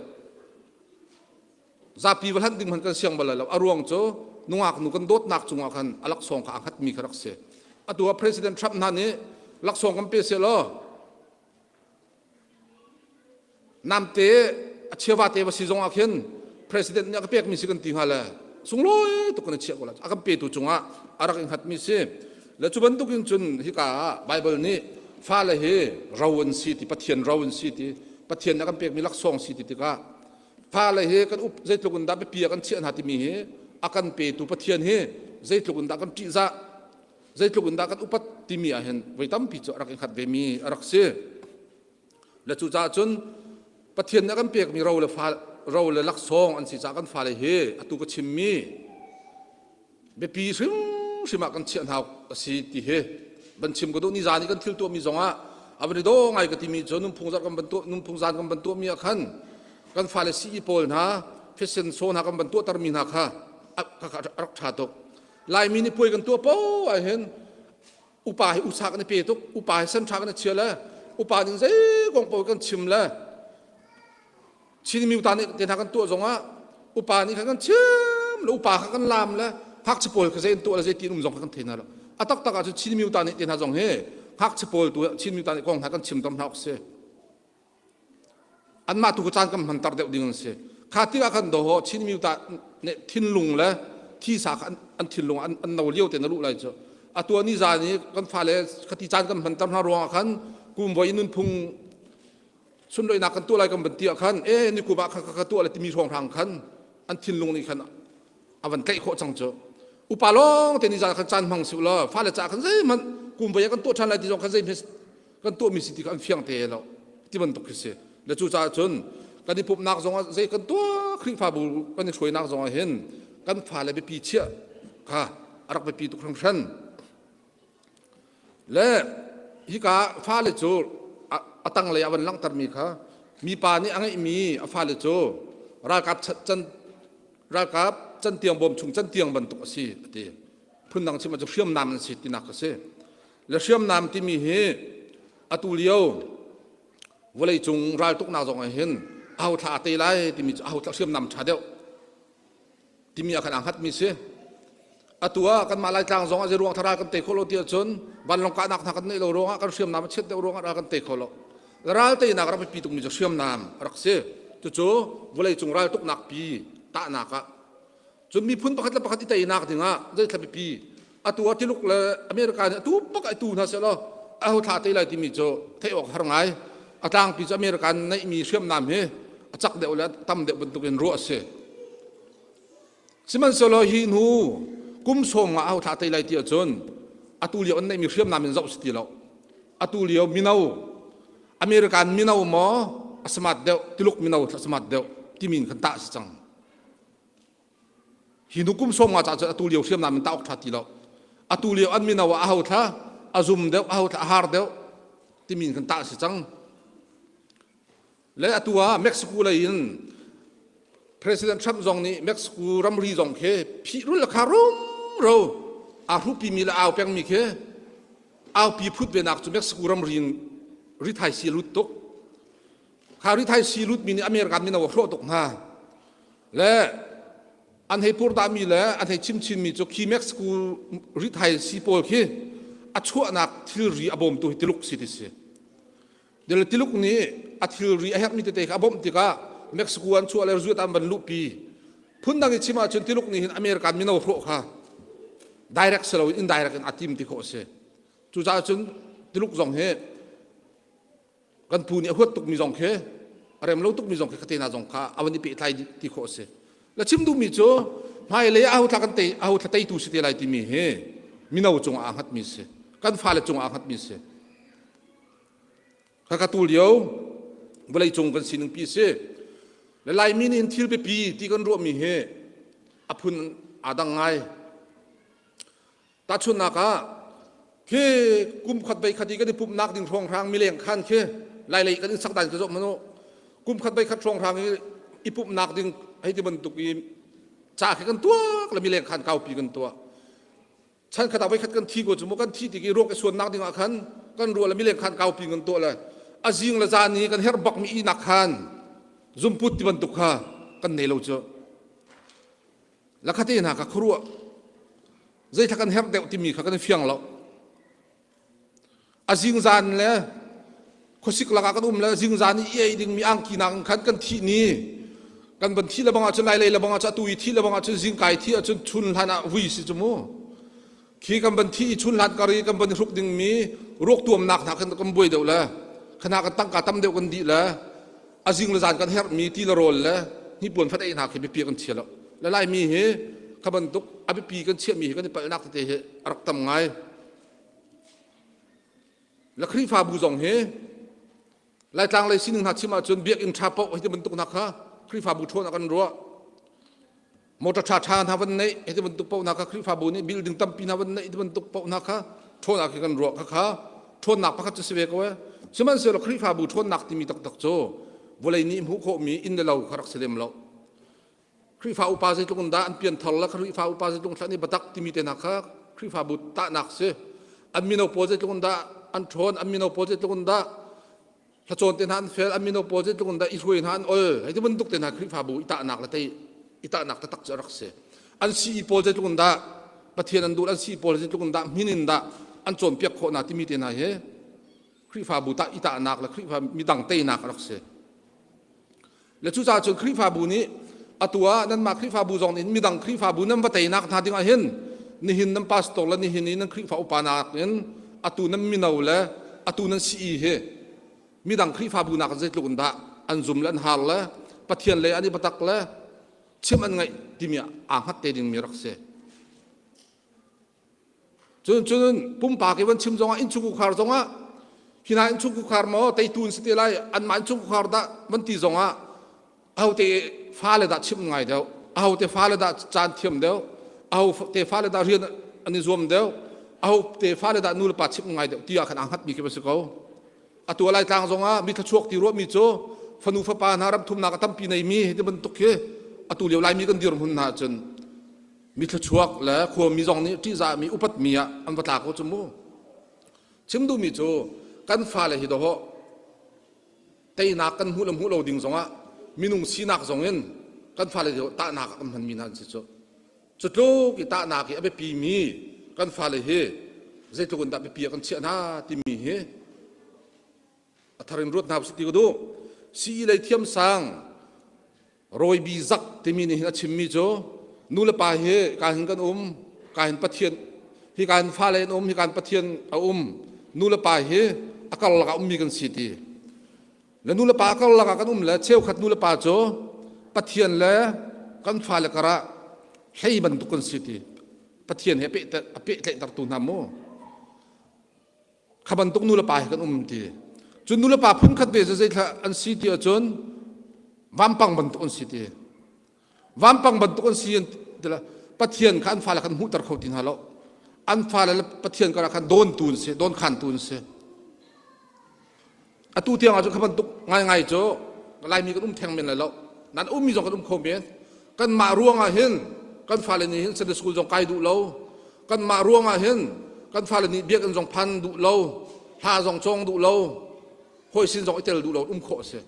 Zapi va hlanh ding hmanh kan siang bal lai lo. A ruang cu nungak nu kan dawtnak cungah khan a laksawng kha aa hngatmi kha rak si. Atu ah President Trump hna nih laksawng kan pe seh law Namte a chiava te va si zong ah khin president nih a ka pekmi si kan ti hnga le sunglawi tuk kan i chiah ko la a kan petu cungah a rak i hngatmi si le cu bantuk in cun hika ah Bible nih fale hi ro an si ti Pathian ro an si ti Pathian nih a kan pekmi laksawng si ti tikah fale hi kan up zeitluk in dah biapi ah kan chiah hna timi hi a kan petu Pathian hi zeitluk in dah kan ṭihzah zeitluk in dah kan upat timi ah hin voi tampi cu a rak i hngat vemi a rak si. Le cucaah cun Pathian nih a kan pekmi ro le fa ro le laksawng an si caah kan fale hi atu ka chimmi biapi hrimhrim ah kan chiah hna awk a si ti hi van chim ka duh ni zan i kan thil tuahmi zongah a van i daw ngai ka timi cu nunphung zarh kan van tuah nunphung zan kan van tuahmi ah khan kan fale sii pawl hna fashion show hna kan van tuahtermi hna kha a rak ṭha tuk Laimi nih puai kan tuah paoh ah hin upa hi usa kan i pe tuk upa hi senṭha kan i chia le upa ning zei kong paoh kan chim le Chinmi uta nih te hna kan tuah zongah upa nih khan kan chim le upa kha kan laam le ngakchia pawl kha zei an tuah le zei ti an um zong kha kan thei hna lo a taktak ah cun Chinmi uta nih te hna zong hi ngakchia pawl tu Chinmi uta nih kong hna kan chim tam hna awk si Anmah tu caan kan hmanter deuh ding an si. Kha tikah khan doho Chinmi ta nih thinlung le thisa kha an thinlung an, an no lio te na luh lai cu. Atu ni zan i kan fale khati caan kan hmanter hna ruangah khan kum voi nunphung sunloinak kan tuah lai kan van ti ah khan e ni kum ah kha kha tuah le timi hrawnghrang khan an thinlung nih khan a van tlaih khawh cang cu. Upa lawng te ni zan khan caan hmang si law fale ca khan zeihmanh kum voi ah kan tuah ṭhan lai ti zong khan zeihmanh kan tuahmi si ti kha an fiang te lo ti bantuk khi si le cucaah cun kan i pumhnak zongah zei kan tuah Khrihfabu kan i hruainak zongah hin kan fale biapi chiah kha a rak biapi tuk hringhran le hika fale cu a tanglei a van langhtermi kha mipa nih a ngeihmi a fale cu ralkap can ralkap cantiang bawm chung cantiang bantuk a si a ti phundang chim ah cu hriamnam an si tinak a si le hriamnam timi hi a. Atu lio vawleicung raltuknak zong ah hin aho thla a tei lai timi cu aho thla hriamnam ṭha deuh timi ah khan aa hngatmi si. Atu ah kanmah Laitlang zong ah zei ruang thara kan tei khawh lo ti ahcun vanlawng kahnak hna kan neih lo ruangah kan hriamnam a chiat deuh ruangah ral kan tei kho lo. Ral teinak rak biapi tukmi cu hriamnam a rak si. Cucu vawleicung raltuknak pi tahnak ah Cun miphun pakhat le pakhat i teinak dingah zeithla biapi atu ah Tuluk le America nih atu bak ai tu hna sehlaw aho thla tei lai timi cu theih awk har ngai. A tlangpi cu America neihmi hriamnam hi a cak deuh le tam deuh bantukin ruah a si. Sihmanhsehlaw hi hnu kum sawm nga aho thla tei lai ti ahcun atu lio an neihmi hriamnam in zoh si ti lo. Atu lio mino American mino maw a smart deuh Tuluk mino a smart deuh timi in kan tah si cang. Hi nu kum 50 caah cun atu lio hriamnam in tah awk ṭha ti lo. Atu lio an mino ah aho thla a zum deuh, aho thla a har deuh timi in kan tah si cang. Le atu ah Mexico lei in President Trump zong nih Mexico ramri zong khi phih rul le kha rumro aa hrupimi le au pengmi khi aupi phut ve nak cu Mexico ramri in rithai si lut tuk. Kha rithai si lutmi nih American mino a hrawh tuk hna. Le an hei purdahmi le an hei chimchinmi cu khi Mexico rithai si pawl khi a chuahnak thilri a bawmtu hi Tuluk si ti si. Dil Tuluk nih a thilri a herhmi tete kha a bawmh tikah Mexico an chuah le zuat an van luhpi. Phundang i chim ahcun Tuluk nih hin American mino hrawh kha direct si loin indirect in a tim ti khawh a si. Cucaah cun Tuluk zong hi kan pu nih a huat tukmi zong khi a rem lo tukmi zong khi ka te hna zong kha a van i pehtlai ti khawh a si la chim duhmi cu hmailei ah aho thla kan tei aho thla teitu si te lai timi hi mino cungah aa hngatmi si kan fale cungah aa hngatmi si kha ka tu lio vawlei cung kan sining pi si le laimi nih thil biapi ti kan ruahmi hi a phun aa dang ngai Tahchunhnak ah, khi kum khat bei khat i kan i pumhnak ding hrawnghrang mileng khan khi lailei kan in sak dan ka zoh hmanh u. Kum khat bei khat hrawnghrang i i pumhnak ding hei ti bantuk i ca khi kan tuak le mileng khan kaupi kan tuah. Chan khat ah voi khat kan thi ko cu mu kan thi tik i ruak i suannak ding ah khan kan ruah le mileng khan kaupi kan tuah le a zing le zan i kan herh bak mi ihnak khan zumput ti bantuk kha kan nei lo cu. Lakhate hna kha khuaruah zeithla kan herh deuh timi kha kan i fiang lo. A zingzan le khuasik lakah kan um le zingzan i ei dingmi angki nak khan kan thih ni kan van thi le bang ahcun lai lei le bang ahcun atu i thi le bang ahcun zingkai thi ahcun chun hlan ah vui si cu mu khi kan van thi i chun hlan kar i kan van i hruk dingmi ruak tuamnak hna khan kan buai deuh le khana kan tangka tam deuh kan dih le a zing le zan kan herhmi ti le rawl le hnipuan fat ei hna khi biapi kan chia lo le laimi hi kha bantuk a biapi kan chiahmi hi kan i palhnak tete hi a rak tam ngai le Khrihfabu zong hi Laitlang lei sining hna chim ahcun biakinn ṭha paoh hi ti bantuk hna kha Khrihfabu ṭhawn ah kan ruah motor ṭha ṭha hna van neih hi ti bantuk paoh hna kha Khrihfabu nih building tampi hna van neih ti bantuk paoh hna kha ṭhawn ah khi kan ruah kha kha ṭhawnnak pakhat cu si ve ko e sihmanhsehlaw Khrihfabu ṭhawnnak timi taktak cu vawlei nih hmuh khawhmi inn le lo kha rak si lem lo Khrihfa upa zeitluk in dah an pianthar le Khrihfa upa zeitluk in biatak timi te hna kha Khrihfabu tahnak si. An mino pawl zeitluk in dah an ṭhawn, an mino pawl zeitluk in dah hlacawn te hna an fel, an mino pawl zeitluk in dah i hruai hna an ol. Hei ti bantuk te hna Khrihfabu i tahnak le tei i tahnak taktak cu a rak si. An sii pawl zeitluk in dah Pathian an duh, an sii pawl zeitluk in dah hmin in dah an cawnpiak khawh hna timi te hna hi Khrihfabu tah i tahnak le Khrihfa midang teinak a rak si. Le cucaah cun Khrihfabu nih atu ah nanmah Khrihfabu zong nih midang Khrihfabu nan va teinak hna dingah hin nihin nan pastor le nihin i nan Khrihfa upa nakin atu nan mino le atu nan CE hi midang Khrihfabu nakin zeitluk in dah an zum le an har le Pathian le an i biatak le chim an ngaih timi aa hngat te dingmi rak si. Cun cun pumpak i van chim zongah innchungkhar zongah hi hna innchungkhar maw teitu an si te lai anmah innchungkhar dah van ti zongah ahote fale dah chimh ngai deuh ahote fale dah caan thiam deuh ahote fale dah rian an i zuam deuh ahote fale dah nu le pa chimh ngai deuh ti ah khan aa hngatmi khi va si ko atu Laitlang zongah mi thluachuak ti ruahmi cu fanu fapa hna ram thumnak a tampi neimi hi ti bantuk khi atu lio Laimi kan dirhmun hna ahcun mi thluachuak le khuami zong nih ṭihzahmi upatmi ah an va tla ko cu mu chim duhmi cu. Kan fale hi dawh teinak kan hmuh le hmuh lo ding zongah minung sinak zongin kan fale hi tahnak ah kan hmanmi hna an si cu. Cu tluk i tahnak i a biapi mi kan fale hi zeitluk in dah biapi ah kan chiah hna timi hi a thar in ruat hna usih ti ka duh. Sii lei thiamsang Rawi Bi Zak timi nih hin a chimmi cu nu le pa hi ka hin kan um, ka hin Pathian hi ka hin fale an um, hi ka hin Pathian a um. Nu le pa hi a karlak ah ummi kan si ti. Le nu le pa a karlak ah kan um le cheukhat nu le pa cu Pathian le kan fale karah hlei bantuk kan si ti. Pathian he a pehtlaihtertu hna mu. Kha bantuk nu le pa hi kan um ti. Cun nu le pa phunkhat ve cu zeithla an si ti ahcun vampang bantuk an si ti. Vampang bantuk an si ti le Pathian kha an fale khan hmuhter kho ti hna lo. An fale le Pathian karah khan dawntu an si, dawnkhantu an si. Atu tiang ahcun kha bantuk ngaingai cu Laimi kan um theng men lai lo. Nan ummi zong kan um kho men. Kanmah ruangah hin kan fale nih hin Sunday school zong kai duh lo. Kanmah ruangah hin kan fale nih biakinn zong phan duh lo, hla zong cawng duh lo, hawi sin zong i tel duh lo um khawh a si.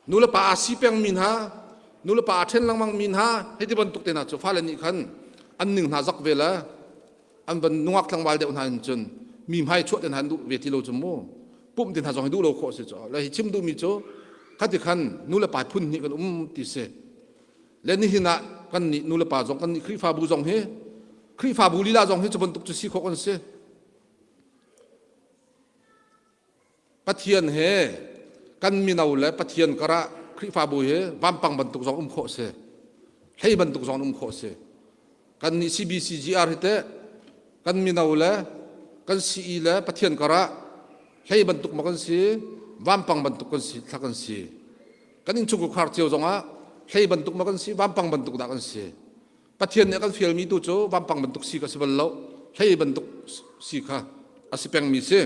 Nu le pa aa si pengmi hna, nu le pa aa ṭhen lengmang mi hna, hei ti bantuk te hna cu fale nih khan an ning hna zak ve le an van nungak tlangval deuh hna in cun mi hmai chuah te hna an duh ve ti lo cu mu pumh te hna zong hi duh lo khawh si cu le hi chim duhmi cu khati khan nu le pa phun hnih kan um ti si le nihin ah kan nih nu le pa zong kan nih Khrihfabu zong hi Khrihfabu lila zong hi cu bantuk cu si khawh kan si Pathian he kan mino le Pathian karah Khrihfabu hi vampang bantuk zong um khawh si. Hlei bantuk zong um khawh si. Kan nih CBCGR hi teh kan mino le kan CE le Pathian karah hlei bantuk ma kan si, vampang bantuk kan si, thla kan si. Kan innchungkhar cio zongah hlei bantuk ma kan si, vampang bantuk dah kan si. Pathian nih a kan fialmi tu cu vampang bantuk si kha si bal lo, hlei bantuk si kha a si pengmi si.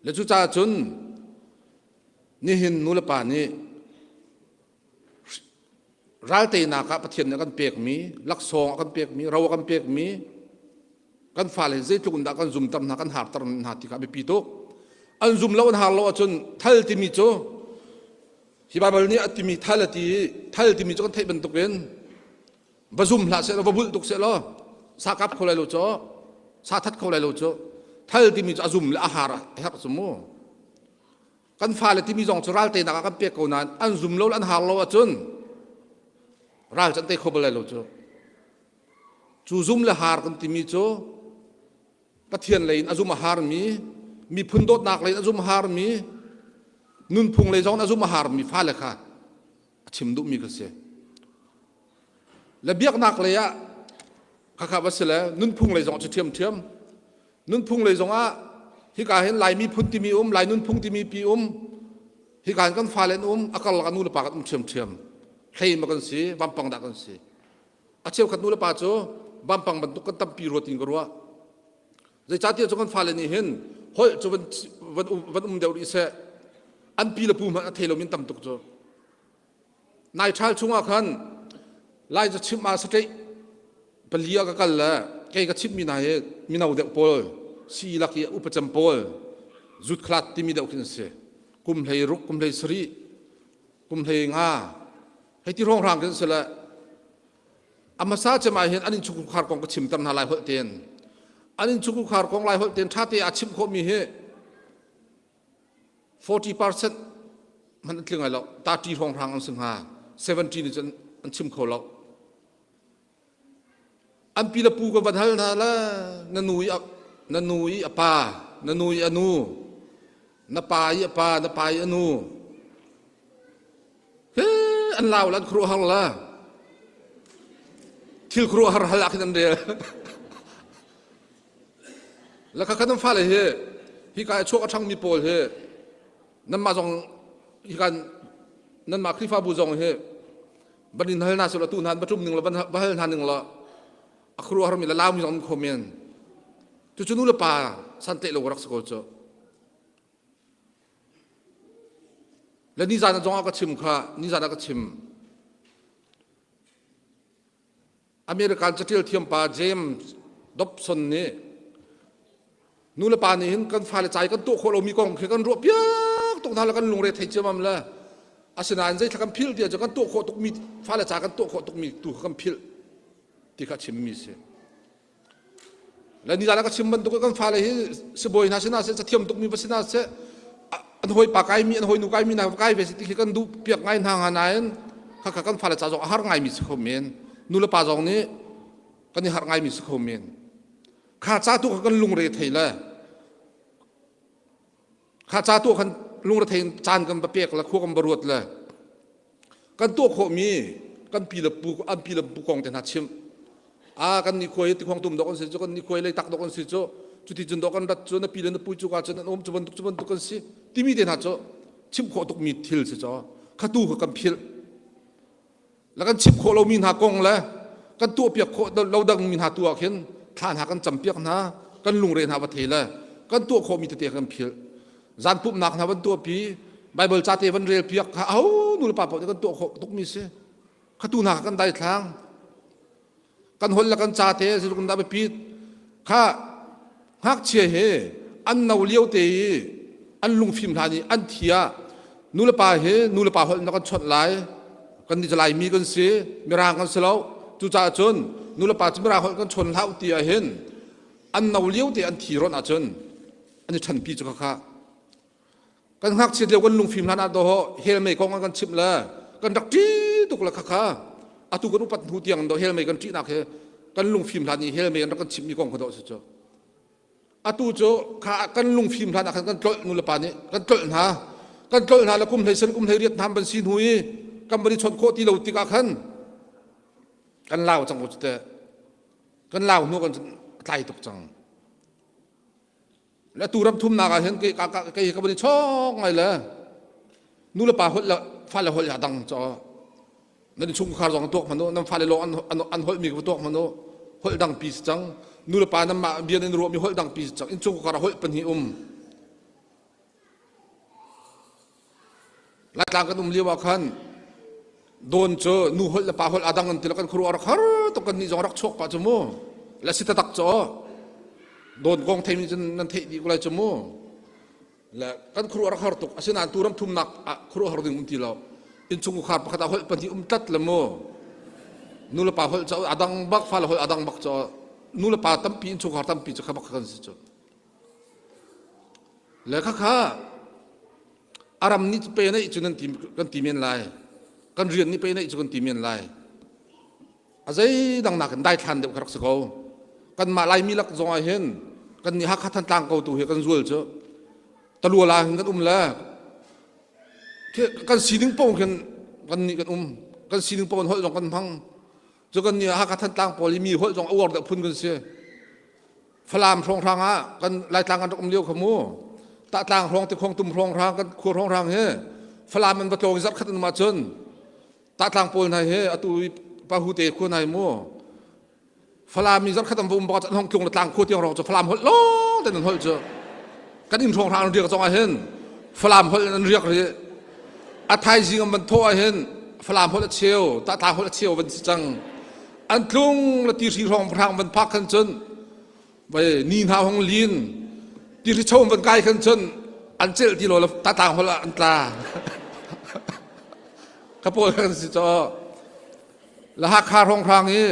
Le cucaah cun nihin nu le pa nih ralteinak ah Pathian nih a kan pekmi, laksawng a kan pekmi, ro a kan pekmi, kan fale zeitluk in dah kan zumter hna, kan harter hna ti kha a biapi tuk. An zum lo an har lo ahcun thal timi cu Hi Baibal nih a timi thal a ti i thal timi cu kan theih bantukin va zum hlah seh law va bulh tuk seh law sa kap kho lai lo cu sa that kho lai lo cu thal timi cu a zum le a har a herh cu mu kan fale timi zong cu ral teinak ah kan pek ko nain an zum lo le an har lo ahcun ral cu an tei kho bal lai lo cu cu zum le har kan timi cu Pathian lei in a zum a harmi, miphun dawtnak lei in a zum a harmi, nunphung lei zong in a zum a harmi fale kha a chim duhmi ka si. Le biaknak lei ah khakha va si le nunphung lei zong cu ṭhiamṭhiam. Nunphung lei zong ah hika hin Lai miphun timi um, Lai nunphung timi pi um, hika hin kan fale an um, a karlak ah nu le pa kan um ṭhiamṭhiam. Hlei ma kan si, vampang dah kan si. A cheukhat nu le pa cu vampang bantuk kan tampi rua tiin ka ruah. Zeicahtiah cu kan fale nih hin holh cu van, van, um, van um deuh rih seh. An pi le pu hmanh a thei lomi an tam tuk cu. Nai ṭhal chungah khan Lai ca chimh ah saṭeih pali ah ka kal le kei ka chimhmi hna hi mino deuh pawl sii lak i upa cem pawl zutkhalat timi deuh khin an si. Kum hlei ruk, kum hlei sarih, kum hlei nga hei ti hrawnghrang kan si le a hmasa cem ah hin an innchungkhar kong ka chimter hna lai holh tein an innchungkhar kong lai holh tein ṭha te a chimh khawhmi hi 40% hmanh an tling lai lo 30 hrawnghrang an si hnga 70 nih cun an chim kho lo An pi le pu ka van hal hna le na nu i na nu i a pa, na nu i a nu, na pa i a pa, na pa i a nu. He an lau le an khuaruahhar la. Thil khuaruahhar hal ah khin an rel. La kha kan fale hi hi ka chuak a ṭhangmi pawl hi nanmah zong hi kan nanmah Khrihfabu zong hi van in hal hna seh law tu hna va ṭum ning law va hal hna ning law a khuaruahharmi le laumi zong an kho men cucu nu le pa santlaih lo rak si ko cu le nizan zong ah ka chim kha nizan ah ka chim American catial thiam pa James Dobson nih. Nu le pa nih hin kan fale ca i kan tuah khawh lomi kong khi kan ruah piak tuk hna le kan lungre thei ciamam le asinain zeithla kan philh ti ahcun kan tuah khawh tukmi fale ca kan tuah khawh tukmi tu kha kan philh ti kha chimmi si. Le nizan ah ka chim bantuk kan fale hi sibawi hna sinah seh cathiam tukmi va sinah seh an hawi pa kaimi an hawi nu kaimi hna kai ve ti khi kan duh piak ngai hna nga nain khakha kan fale ca zong a har ngaimi si kho men nu le pa zong nih kan i harh ngaimi si kho men kha ca tu kha kan lungre thei le kha ca tu khan lungre thei caan kan va pek le khua kan va ruat le kan tuah khawhmi kan pi le pu an pi le pu kong te hna chim a kan ni khuai ti khong tum dok an si cu kan ni khuai lei tak dok an si cu cuti cun dok kan rat cu na pi le na pu cu ka cun an um cu bantuk cu bantuk kan si timi te hna cu chim khawh tukmi thil si cho khatu kha kan philh le kan chimh khawh lomi hna kong le kan tuahpiak khawh lo dangmi hna tu ah khin thla hna kan campiak hna kan lungre hna va thei le kan tuah khawhmi tete kan philh zan pumhnak hna van tuahpi Bible ca te van rel piak kha aho nu le pa paoh nih kan tuah khawh tukmi si khatu hna kan daithlang kan holh le kan ca te zeitluk in dah biapit kha ngakchia he an no lio te i an lungfim hlan i an thi ah nu le pa hi nu le pa holh in kan chawnh lai kan nih Laimi kan si mirang kan si lo cucaah cun nu le pa cu mirang holh kan chawn hlah ti ah hin an no lio te an thi rawnh ahcun an i ṭhanpi cu khakha Kan ngakchiat lio kan lungfim hlan ah dawh hell mei kong an kan chimh le kan rak ṭih tuk le khakha atu kan upat hnu tiang do hell mei kan ṭihnak he kan lungfim hlan i hell mei an rak kan chimhmi kong kha dawh si cu. Atu cu kha kan lungfim hlan ah khan kan tlolh nu le pa nih kan tlolh hna kan tlolh hna le kum hlei sen kum hlei riat hna ban si hnu i kan van i chawnh khawh ti lo tikah khan kan lau cang ko cu teh kan lau hnu kan tlai tuk cang. Le tu ram thumnak ah hin kei kei ka van i chawk ngai le nu le pa holh le fale holh ya dang cho nan chungkhar zong tuak hmanu nan fale lawng an an holh mi ka tuak hmanu holh dang pi si cang nu le pa nan mah bia nan ruah mi holh dang pi si cang in chungkhar holh pahnih um Laitlang kan um lio ah khan dawn cu nu holh le pa holh aa dang an ti lo kan khuaruah a rak har tuk kan nih zong rak chuak pah cu mu le si taktak cu dawn kong theimi cun nan theih dih ko lai cu mu le kan khuaruah rak har tuk asinain tu ram thumnak ah khuaruah har ding um ti lo innchungkhar pakhat ah holh pahnih um tlat le mu nu le pa holh cu a dang bak fale holh a dang bak cu nu le pa tampi innchungkhar tampi cu kha bak kan si cu Le khakha a ram nih pe neih cu nan ti kan ti men lai. Kan rian nih pe neih cu kan ti men lai. A zeidang nakin daithlan deuh kha rak si ko. Kanmah Laimi lak zong ah hin kan nih Hakha Thantlang ko tu hi kan zual cu taluala hin kan um le kan sining paoh khin kan nih kan um kan sining paoh in holh zong kan hmang cu kan nih Hakha Thantlang pawl i mi holh zong a uar deuh phun kan si Falam hrawnghrang ah kan Laitlang kan rak um lio kha mu Tahtlang hrawng tikhong tum hrawnghrang kan khua hrawnghrang hi Falam an va tlawng i zarhkhat an um ahcun Tahtlang pawl hna hi atu i Pahu te khua hna hi mu Falam i zarhkhat an va um bak an hong tlung le tlang khua tiang hrawng cu Falam holh lawng ten an holh cu kan inn hrawnghrang an riak zong ah hin Falam holh in an riak rih a thaizing an van thawh ah hin Falam holh a cheu Tahtlang holh a cheu van si cang an tlung le tihri hrawng hrang van phak khan cun vai ni hna hong lin tihri chom van kai khan cun an celh ti lo le tatlang hol ah an tla ka pawl kan si cho la Hakha hrawng hrang i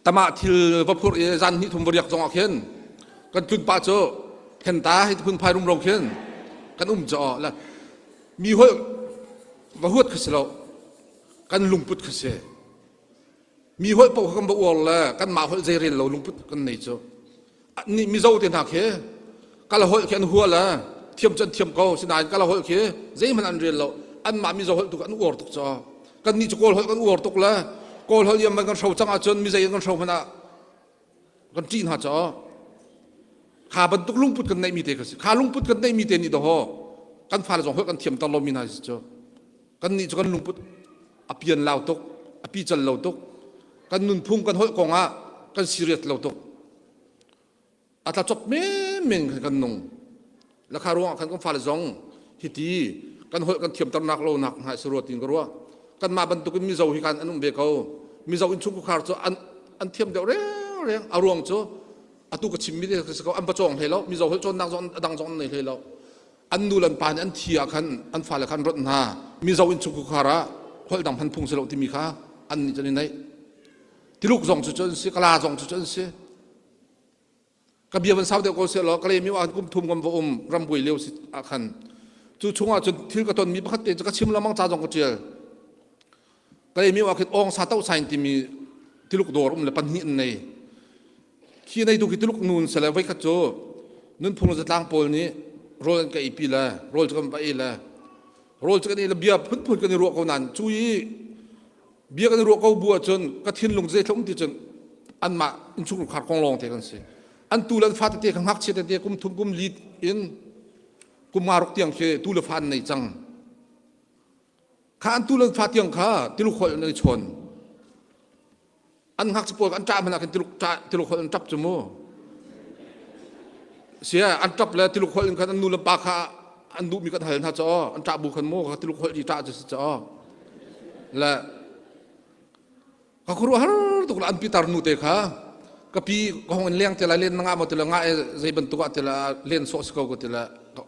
tama thil va phur i zan hnih thum va riak zong ah khin kan tlun pa cu henta hi phun phai rumro khin kan um cho la mi hol va huat kha si lo kan lungput kha si mi holh paoh kha kan va uar le kanmah holh zeirel lo lungput kan nei cu nih mizo te hna khi kala holh khi an hua le thiam cu an thiam ko sinain kala holh khi zeihmanh an rel lo anmah mizo holh tu an uar tuk cu kan nih cu kawl holh kan uar tuk le kawl holh iam kan hro cang ahcun mizei kan hro hmanh ah kan ṭih hna cu kha bantuk lungput kan neihmi te kha si kha lungput kan neihmi te nih dawh kan fale zong holh kan thiamter lomi hna si cu Kannih cu kan lungput a pian lau tuk, a pical lo tuk. Kan nunphung kan holh kong ah kan serious lo tuk. A tla cop menmen khan kan nung. Lakha ruangah khan kan fale zong hiti kan holh kan thiamternak lo nak hna si rua tiin ka ruah. Kanmah bantukin Mizo hi kan an um ve ko. Mizo innchungkhar cu an an thiam deuh reng reng. A ruang cu. Atu ka chimmi te si ko an va cawng hlei lo. Mizo holh cawnnak zong a dang zong an nei hlei lo. An nu le an pa nih an thi ah khan an fale kha an ronh hna. Mizo innchungkhar ah holh dang hman phung si lo timi kha an nih cun i neih. Tiluk zong cu cun si, Kala zong cu cun si. Ka bia van sau deuh ko seh law Kalaymyo ah kum thum kan va um rambuai lio si ah khan cu chungah cun thil ka tonmi pakhat te cu ka chim lengmang ca zong ka ṭial. Kalaymyo ah khin Awng Sa To Sain timi tiluk dawr um le pahnih an nei. Khi nei tu khi tuluk nun sele voikhat cu nunphung le zatlang pawl nih rawl an ka eipi le rawl cu kan va ei le rawl cu kan ei le bia phunphun kan i ruah ko nain cu i bia kan i ruah ko bu ahcun ka thinlung zeitluk um ti cun anmah innchungkhar kong lawng te kan si. An tu le an fa tete kha ngakchia tete kum thum kum li in kum nga ruk tiang khi tu le fa an nei cang. Kha an tu le an fa tiang kha tiluk holh an i chawn. An ngakchia pawl an ṭah hmanh ah khin tiluk ṭah tiluk holh an ṭap cu mu. Sia an ṭap le tiluk holh in khan an nu le pa kha an duhmi kan hal hna caw an ṭah bu khan mu kha tiluk holh i ṭah cu si caw. Le ka khuaruahhar tuk le an pitar nu te kha ka pi ka hong in leng te lai len na ngah maw ti le ngah e zei bantuk ah ti le len sawh si ko ka ti le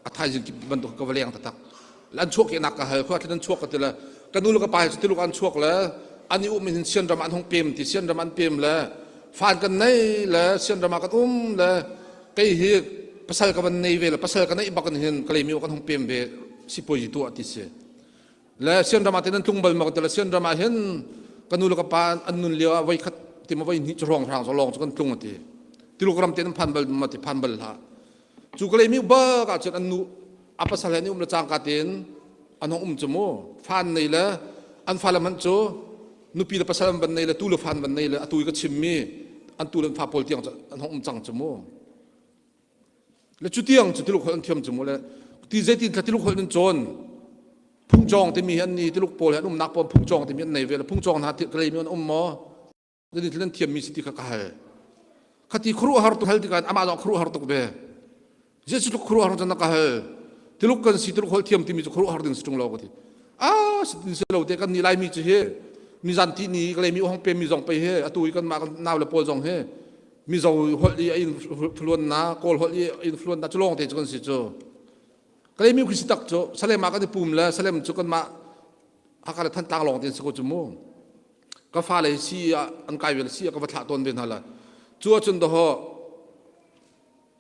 a thaizing ki bantuk ka va leng taktak. An chuak nak ka hal khua an chuak ka ti le ka nu le ka pa cu tiluk an chuak le an i um in sian ram an hung pem ti sian ram an pem le fan kan nei le sian ram ah kan um le kei hi pasal ka van nei ve le pasal ka neih bak in hin ka leimi kan hung pem ve sipuazi tuah ti si le sian ram ah tin an tlung bal ma ka ti le sian ram ah hin ka nu le ka pa an nun lio ah voi khat ti ma voi hnih cu hrawng hrang lawng cu kan tlung ati tiluk ram te an phan bal ma ti phan bal hlah Cu ka leimi bak ahcun an nu a pasal he an i um le cangka tein an hung um cu mu. Fa an nei le an fale hmanh cu nupi le pasal an van nei le tu le fa an van nei le atu i ka chimmi an tu le an fa pawl tiang cu an hung um cang cu mu. Le cu tiang cu tiluk holh an thiam cu mu le ti zeitin thla tiluk holh nan cawn phungcawng timi hi an ni tiluk pawl he an umnak pawl phungcawng timi an nei ve le phungcawng hna ka leimi an um maw Nan thil nan thiammi si ti kha ka hal. Khati khuaruahhar tuk hal tikah amah zong khuaruahhar tuk ve. Jesuh tluk khuaruahhar cun na ka hal. Tiluk kan si tiluk holh thiam timi cu khuaruahhar ding si ṭung lo ka ti. Ah si si lo te kan nih Laimi cu hi mizan ti ni ka leimi hong pe mi zong pei he atu i kanmah kan nau le pawl zong he Mizo holh i a influence na Kawl holh i a influence na cu lawng te cu kan si cu. Ka leimi Christ tak cu Salem ah kan i pum le Salem cu kanmah Hakha le Thantlang lawng te si ko cu mu. Ka fale si ah an kai ve le si ah ka va thlah tawn ve hna la. Cu ahcun dawh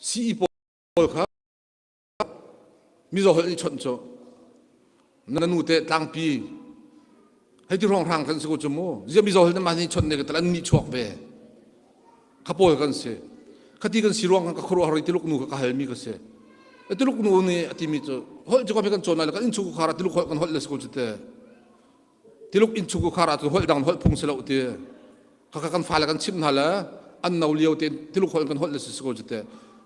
sii pawl kha mizaw holh nih chawnh cu na nu te tlangpi hei ti hrawng hrang kan si ko cu mu zia mizaw holh na mah nih chawnh ne ka tal an nih chuak ve kha pawl kan si khati kan si ruang kan ka khuaruahhar i tiluk nu kha ka halmi ka si tiluk nu nih a timi cu holh cu kan cawn lai le kan innchung khar ah tiluk holh kan holh le si ko cu te Tiluk innchungkhar ah cun holh dang holh phung si lo ti. Khakha kan fale kan chimh hna le an no lio te tiluk holh kan holh le si ko cu te.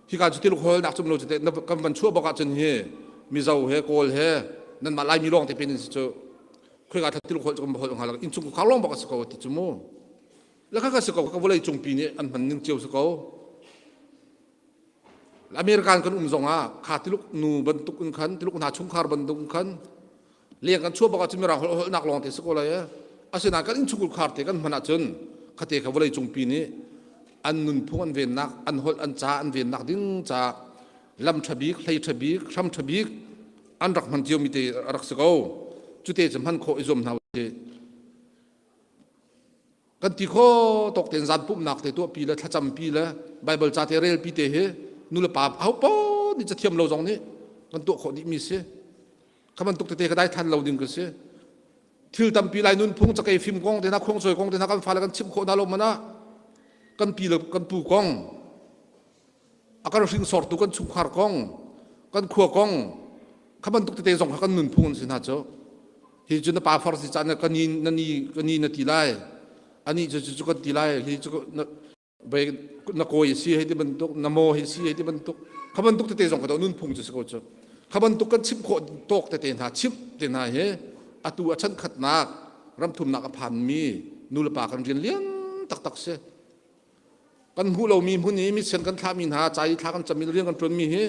Hika cu tiluk holh nak cum lo cu te kan van chuah bak ahcun hi Mizo he Kawl he nanmah Laimi lawng te pen in si cu khoika thla tiluk holh cu kan holh hnga lo innchungkhar lawng bak a si ko ti cu mu. Le khakha si ko ka vawlei cungpi nih an hman ning cio si ko. American kan um zong ah kha tiluk nu bantuk in khan tiluk hna chungkhar bantuk in khan leng kan chuah bak ahcun mirang holh holhnak lawng te si ko lai e asinain kan innchungkhar khar te kan hman ahcun khate kha vawlei cungpi nih an nunphung an vennak an holh an ca an vennak ding ca lam ṭha bik hlei ṭha bik hram ṭha bik an rak hman cio mi te a rak si ko cute cu hman khawh i zuam hna usih Kan ti kho tawk tein zan pumhnak te tuahpi le thlacampi le Bible ca te relpi te hi nu le pa aho paoh nih cathiam lo zong nih kan tuah khawh dihmi si. Kha bantuk tete ka dai than lo ding ka si. Thil tampi lai nunphung cakei fim kong te hna khuangcawi kong te hna kan fale kan chimh khawh hna lo man ah kan pi le kan pu kong a kan hringsortu kan chungkhar kong kan khua kong kha bantuk tete zong kha kan nunphung an si hna cu hi cu na pa far si caan ka ni na ni ka ni na ti lai ani cu cu kan ti lai hi cu na bei na kawi si hei ti bantuk na mo hi si hei ti bantuk kha bantuk tete zong kha nunphung cu si ko cu kha bantuk kan chimh khawh tawk tete hna chimh te hna hi atu a chan khatnak ramthumnak a phanmi nu le pa kan rian lian taktak si Kan hmuh lomi hmun i misen kan thlahmi hna ca i thla kan cam i rian kan ṭuanmi hi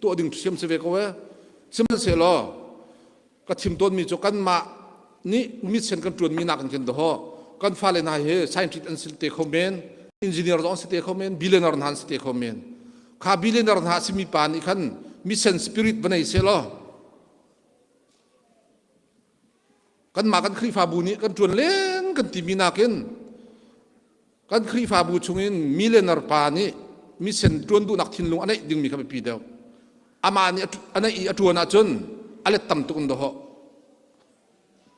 tuah ding ṭhiam si ve ko ee. Sihmanhsehlaw ka thim tawnmi cu kanmah nih misen kan ṭuanmi nakin khin dawh kan fale hna hi scientist an si te kho men. Engineer zong si te kho men, billionaire hna an si te kho men. Kha billionaire hna a simi pa nih khan mission spirit va nei seh law kanmah kan Khrihfabu nih kan ṭuan len kan timi nakin kan Khrihfabu chungin millionaire pa nih mission ṭuan duhnak thinlung a neih dingmi kha biapi deuh. Amah nih a neih i a ṭuan ahcun a let tam tuk in dawh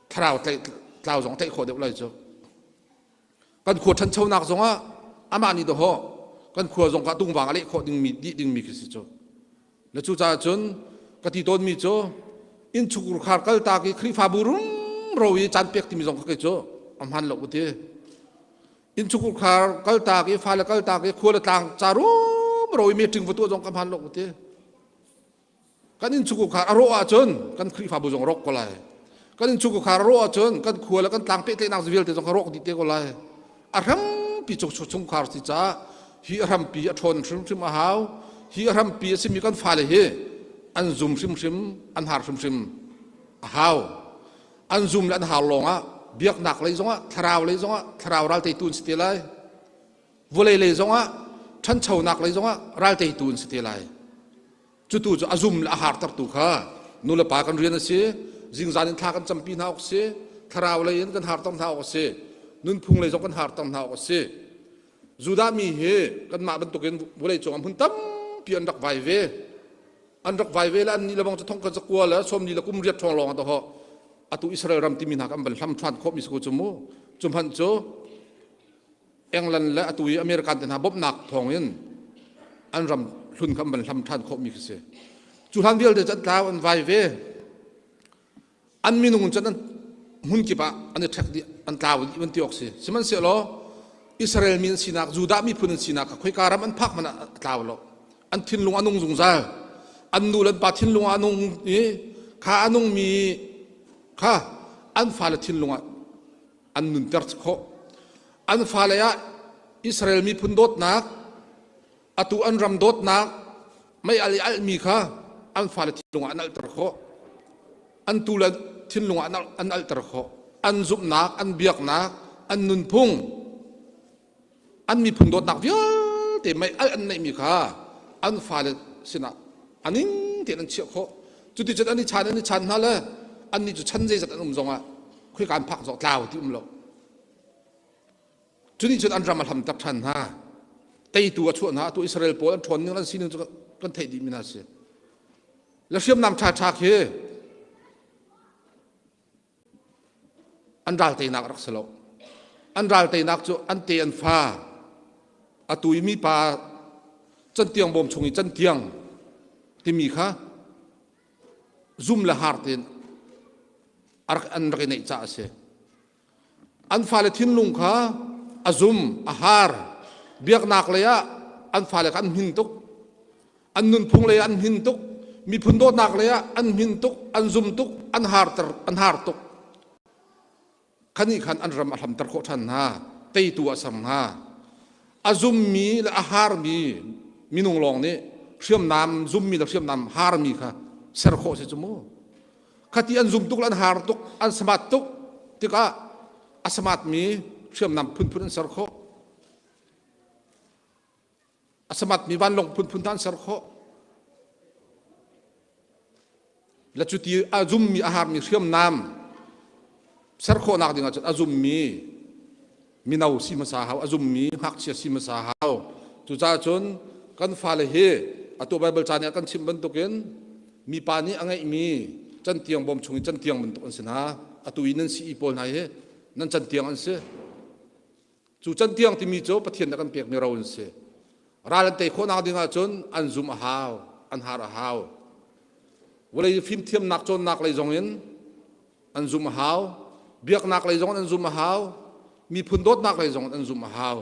thlarau tlau zong tlaih khawh deuh lai cu. Kan khua ṭhanchonak zongah amah nih dawh kan khua zong kha tungvang a leh khawh dingmi dih dingmi khi si cu. Na cucaah cun ka ti tawnmi cu innchungkhar kaltak i Khrihfabu rumro i caan pek timi zong kha kei cu a hmaan lo ka ti. Innchungkhar kaltak i fale kaltak i khua le tlang ca rumro i meeting va tuah zong ka hmaan lo ka ti. Kan innchungkhar a rawh ahcun kan Khrihfabu zong a rawk ko lai. Kan innchungkhar a rawh ahcun kan khua le kan tlang pehtlaihnak vialte zong a rawk dih te ko lai. A hrampi cu chungkhar si caah hi a hrampi a ṭhawn hrimhrim a hau. Hi a hrampi a simi kan fale hi an zum hrimhrim, an har hrimhrim a hau. An zum le an har lawngah biaknak lei zongah, thlarau lei zongah, thlarau ral teitu an si te lai. Vawlei lei zongah, ṭhanchonak lei zongah ral teitu an si te lai. Cutu cu a zum le a hartertu kha nulepa kan rian a si. Zingzan in thla kan campi hna awk a si. Thlarau lei in kan harter hna awk a si. Nunphung lei zong kan harter hna awk a si. Judah mi hi kanmah bantukin vawleicung ah hmun tampi an rak vai ve. An rak vai ve le annih le bang cu thong khat zakua le sawmli le kum riat ṭhawng lawng ah dawh atu Israel ram timi hna kan van hlam ṭhan khawhmi si ko cu mu. Cu hmanh cu England le atu i American te hna bawmhnak thawngin an ram hlun kha an van hlam ṭhan khawhmi khi si. Cu hlan vialte cu an tlau an vai ve. An minung cun an hmun kip ah an i ṭhek dih, an tlau dih van ti awk si. Sihmanhsehlaw Israel mi an sinak, Judah miphun an sinak kha khoika ram an phak hmanh ah a tlau lo. An thinlung a nung zungzal. An nu le an pa thinlung ah a nung i kha a nungmi kha an fale thinlung ah an nunter khawh. An fale ah Israel miphun dawtnak, atu an ram dawtnak, mei al i alhmi kha an fale thinlung ah an alhter khawh. An tu le thinlung ah an alhter khawh. An zumhnak, an biaknak, an nunphung, an miphun dawtnak vialte mei alh an neihmi kha an fale sinah a ning tein an chiah khawh. Cuticun an i chan an i chan hna le annih cu chan zeizat an um zongah khoika an phak zong tlau ti um lo. Cu nih cun an ram a hlamter ṭhan hna. Teitu a chuah hna. Atu Israel pawl an ṭhawn ning an sining cu kan theih dihmi hna a si. Le hriamnam ṭhaṭha khi an ral teinak a rak si lo. An ral teinak cu an te an fa. Atu i mipa cantiang bawm chung i cantiang timi kha zum le har tein an rak i neih caah a si. An fale thinlung kha a zum, a har. Biaknak lei ah an fale kha an hmin tuk. An nunphung lei ah an hmin tuk. Miphun dawtnak lei ah an hmin tuk, an zum tuk, an harter, an har tuk. Khanih khan an ram a hlamter khawh ṭhan hna, teitu a ser hna. A zummi le a harmi minung lawng nih hriamnam zummi le hriamnam harmi kha ser khawh si cu mu. Khati an zum tuk le an har tuk, an smart tuk tikah a smart mi hriamnam phunphun an ser khawh. A smart mi vanlawng phunphun hna an ser khawh. Le cuti a zummi a harmi hriamnam ser khawhnak ding ahcun a zummi mino si hmasa hau, a zummi ngakchia si hmasa hau. Cucaah cun kan fale hi atu Baibal ca nih a kan chimh bantukin mipa nih a ngeihmi cantiang bawm chung i cantiang bantuk an si hna. Atu i nan sii pawl hna hi nan cantiang an si. Cu cantiang timi cu Pathian nih a kan pekmi ro an si. Ral an tei khawhnak ding ahcun an zum a hau, an har a hau. Vawlei fimthiamnak cawnnak lei zong in an zum a hau biaknak lei zong an zum a hau miphun dawtnak lei zong an zum a hau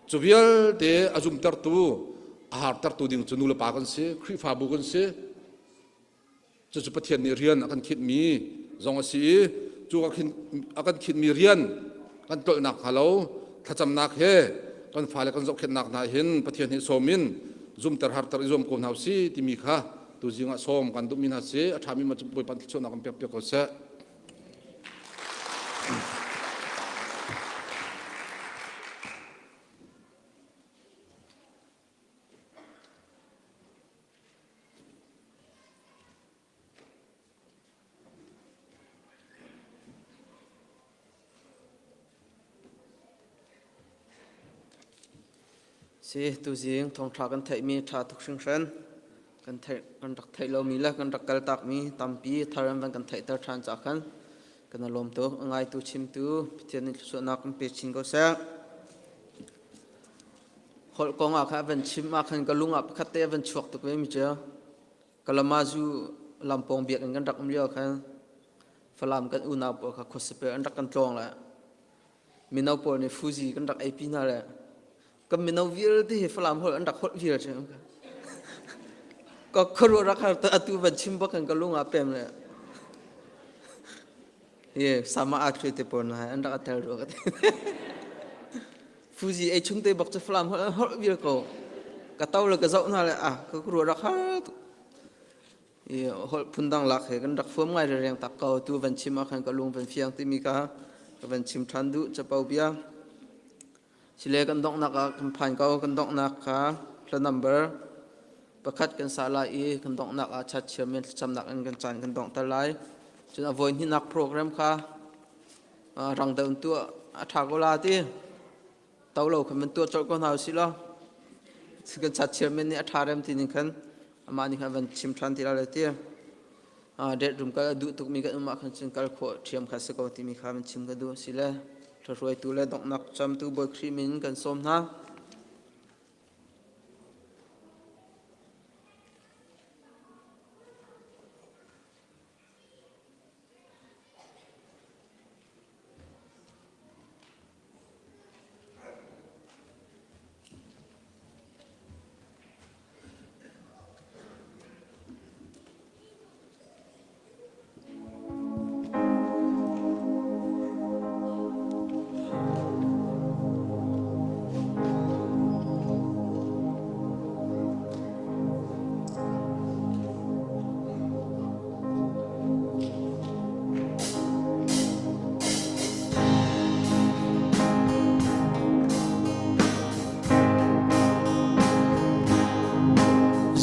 cu vialte a zumtertu a hartertu ding cu nu le pa kan si Khrihfabu kan si cucu Pathian nih rian a kan khinhmi zong a si i cu a kan khinhmi rian kan tlolhnak hnga lo thlacamnak he kan fale kan zohkhenhnak hna hin Pathian hi sawm in zumter harter i zuam ko hna usih timi kha tuzing ah sawm kan duhmi hna si a ṭhami ma Bawipa thluachuahnak kan pek piak ko seh. Si tuzing thawngṭha kan theihmi ṭha tuk hringhran. Kan theih kan rak theih lomi le kan rak kal takmi tampi thar an van kan theihter ṭhan ca khan kan i lawm tuk. A ngaitu chimtu Pathian nih thluachuahnak kan pe chin ko seh. Holh kong ah khan a van chim ah khan ka lung ah pakhat te a van chuak tuk ve mi cu Kalamazu lampawng biakinn kan rak um lio khan Falam kan unau pawl kha khuasapel an rak kan tlawng le mino pawl nih Fuji kan rak eipi hna le kan mino vialte hi Falam holh an rak holh vial cu ka khuaruah rak har atu van chim bak kan ka lung ah pem le hi sama a thlu te pawl na an rak tel ru ka ti Fuji ei chung te bak cu Falam holh an holh vial ko ka to le ka zoh hna le ah ka khuaruah rak har i holh phundang lak he kan rak fuam ngai reng tak ko tu van chim ah khan ka lung van fiang timi ka ka van chim ṭhan duh capo bia sile kan donghnak ah kan phan ko kan donghnak kha hla number pakhat kan sa lai i kan donghnak ah chat chiam in thlacamnak in kan caan kan donghter lai cun a voi hnihnak program kha rang deuh in tuah a ṭha ko la ti to lo khan van tuah colh ko hna usih law kan chat chairman nih a ṭha rem ti ning khan amah nih khan van chim ṭhan ti la le ti det rum kal a duh tukmi kan um ah khan cun kal khawh ṭhiam kha si ko timi kha van chim ka duh si le hruaitu le donghnak camtu Bawi Khrih min kan sawm hna.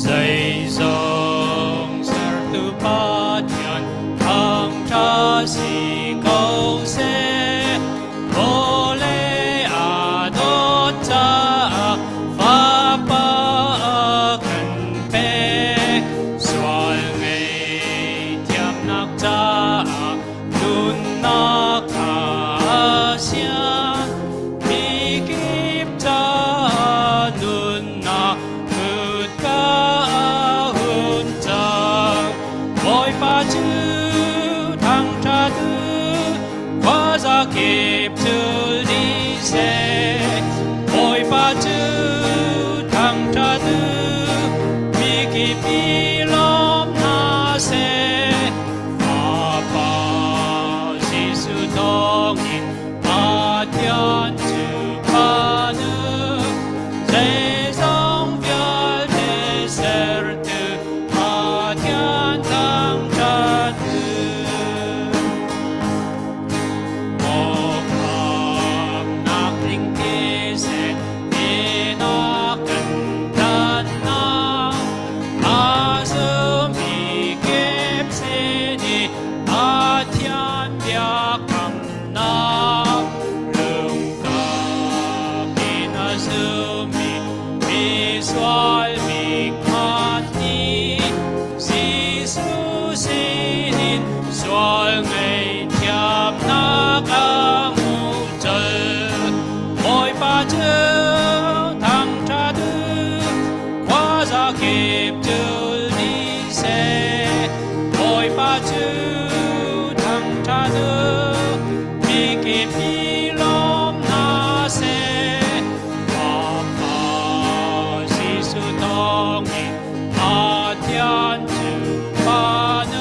Zeizong sertu Pathian thangṭha si ko seh. Vawlei aa dawt caah Fapa a kan pek. Sual ngaihthiamnak caah nunnak a siang. Mikip caah nunnak kutka a hun cang. Bawipa cu thangṭhat u, khuazakip cul dih seh. Bawipa cu thangṭhat u, mikip i lawm hna seh. Fapa Jesuh thawngin Pathian cu phan u, zeizong vialte sertu Pathian thangṭhat u. Mawkhamnak ding thisen in a kan tlannak, a zummi kip sin i Pathian biakamnak, lungtak in a zummi misual mikhat nih Jesuh sinin sual ngaihthiamnak a hmuh colh. Bawipa cu thangṭhat u, khuazakip cul dih seh. Bawipa cu thangṭhat u, mikip i lawm hna seh. Fapa Jesuh thawngin Pathian cu phan u,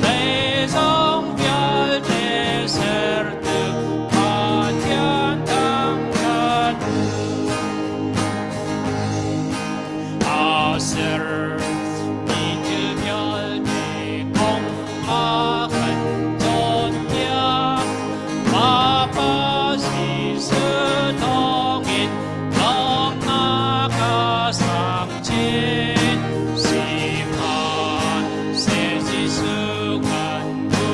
zeizong vialte sertu Pathian thangṭhat u. A ser mi thil vialte kong a kan cawnpiak. Fapa Jesuh thawngin lawmnak a sang chin. Sihmanhseh Jesuh kan hmu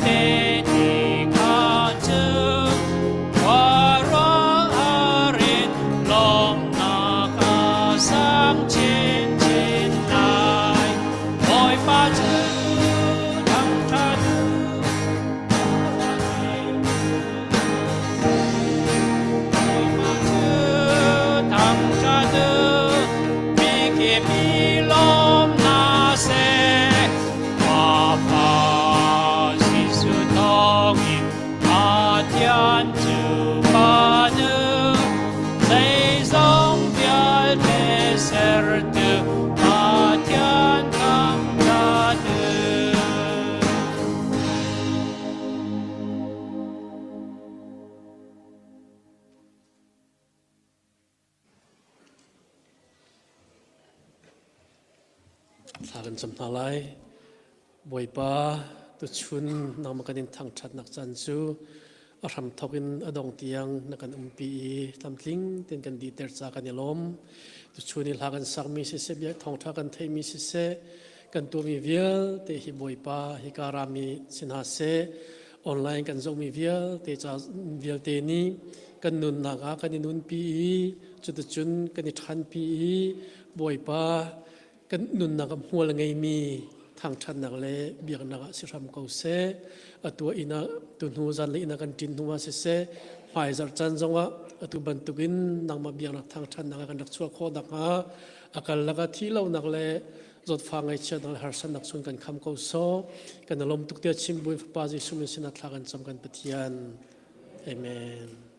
te ti kha cu khuaruahhar in lawmnak. Thla kan cam hna lai. Bawipa, tuchun nangmah kan in thangṭhatnak caan cu a hramthawk in a dong tiang na kan umpi i tlamtling tein kan dihter ca kan i lawm. Tuchun i hla kan sakmi siseh, bia thawngṭha kan theihmi siseh, kan tuahmi vialte hi Bawipa hika rami si hna seh, online kan zohmi vialte ca vialte nih kan nunnak ah kan i nunpi i cuticun kan i ṭhanpi i Bawipa kan nunnak ah hmual a ngeimi thangṭhatnak le biaknak ah si hram ko seh. Atu ah inn ah tuhnu zanlei inn ah kan ṭin hnu ah siseh, hmaizarh caan zongah atu bantukin nangmah biaknak thangṭhatnak ah kan rak chuah khawh nakhnga a kal lakah thih lonak le zawtfah ngaihchiatnak le harsatnak chung kan kham ko sawh. Kan i lawm tuk tiah chim buin Fapa Jesuh min sinah thla kan cam kan Pathian. Amen.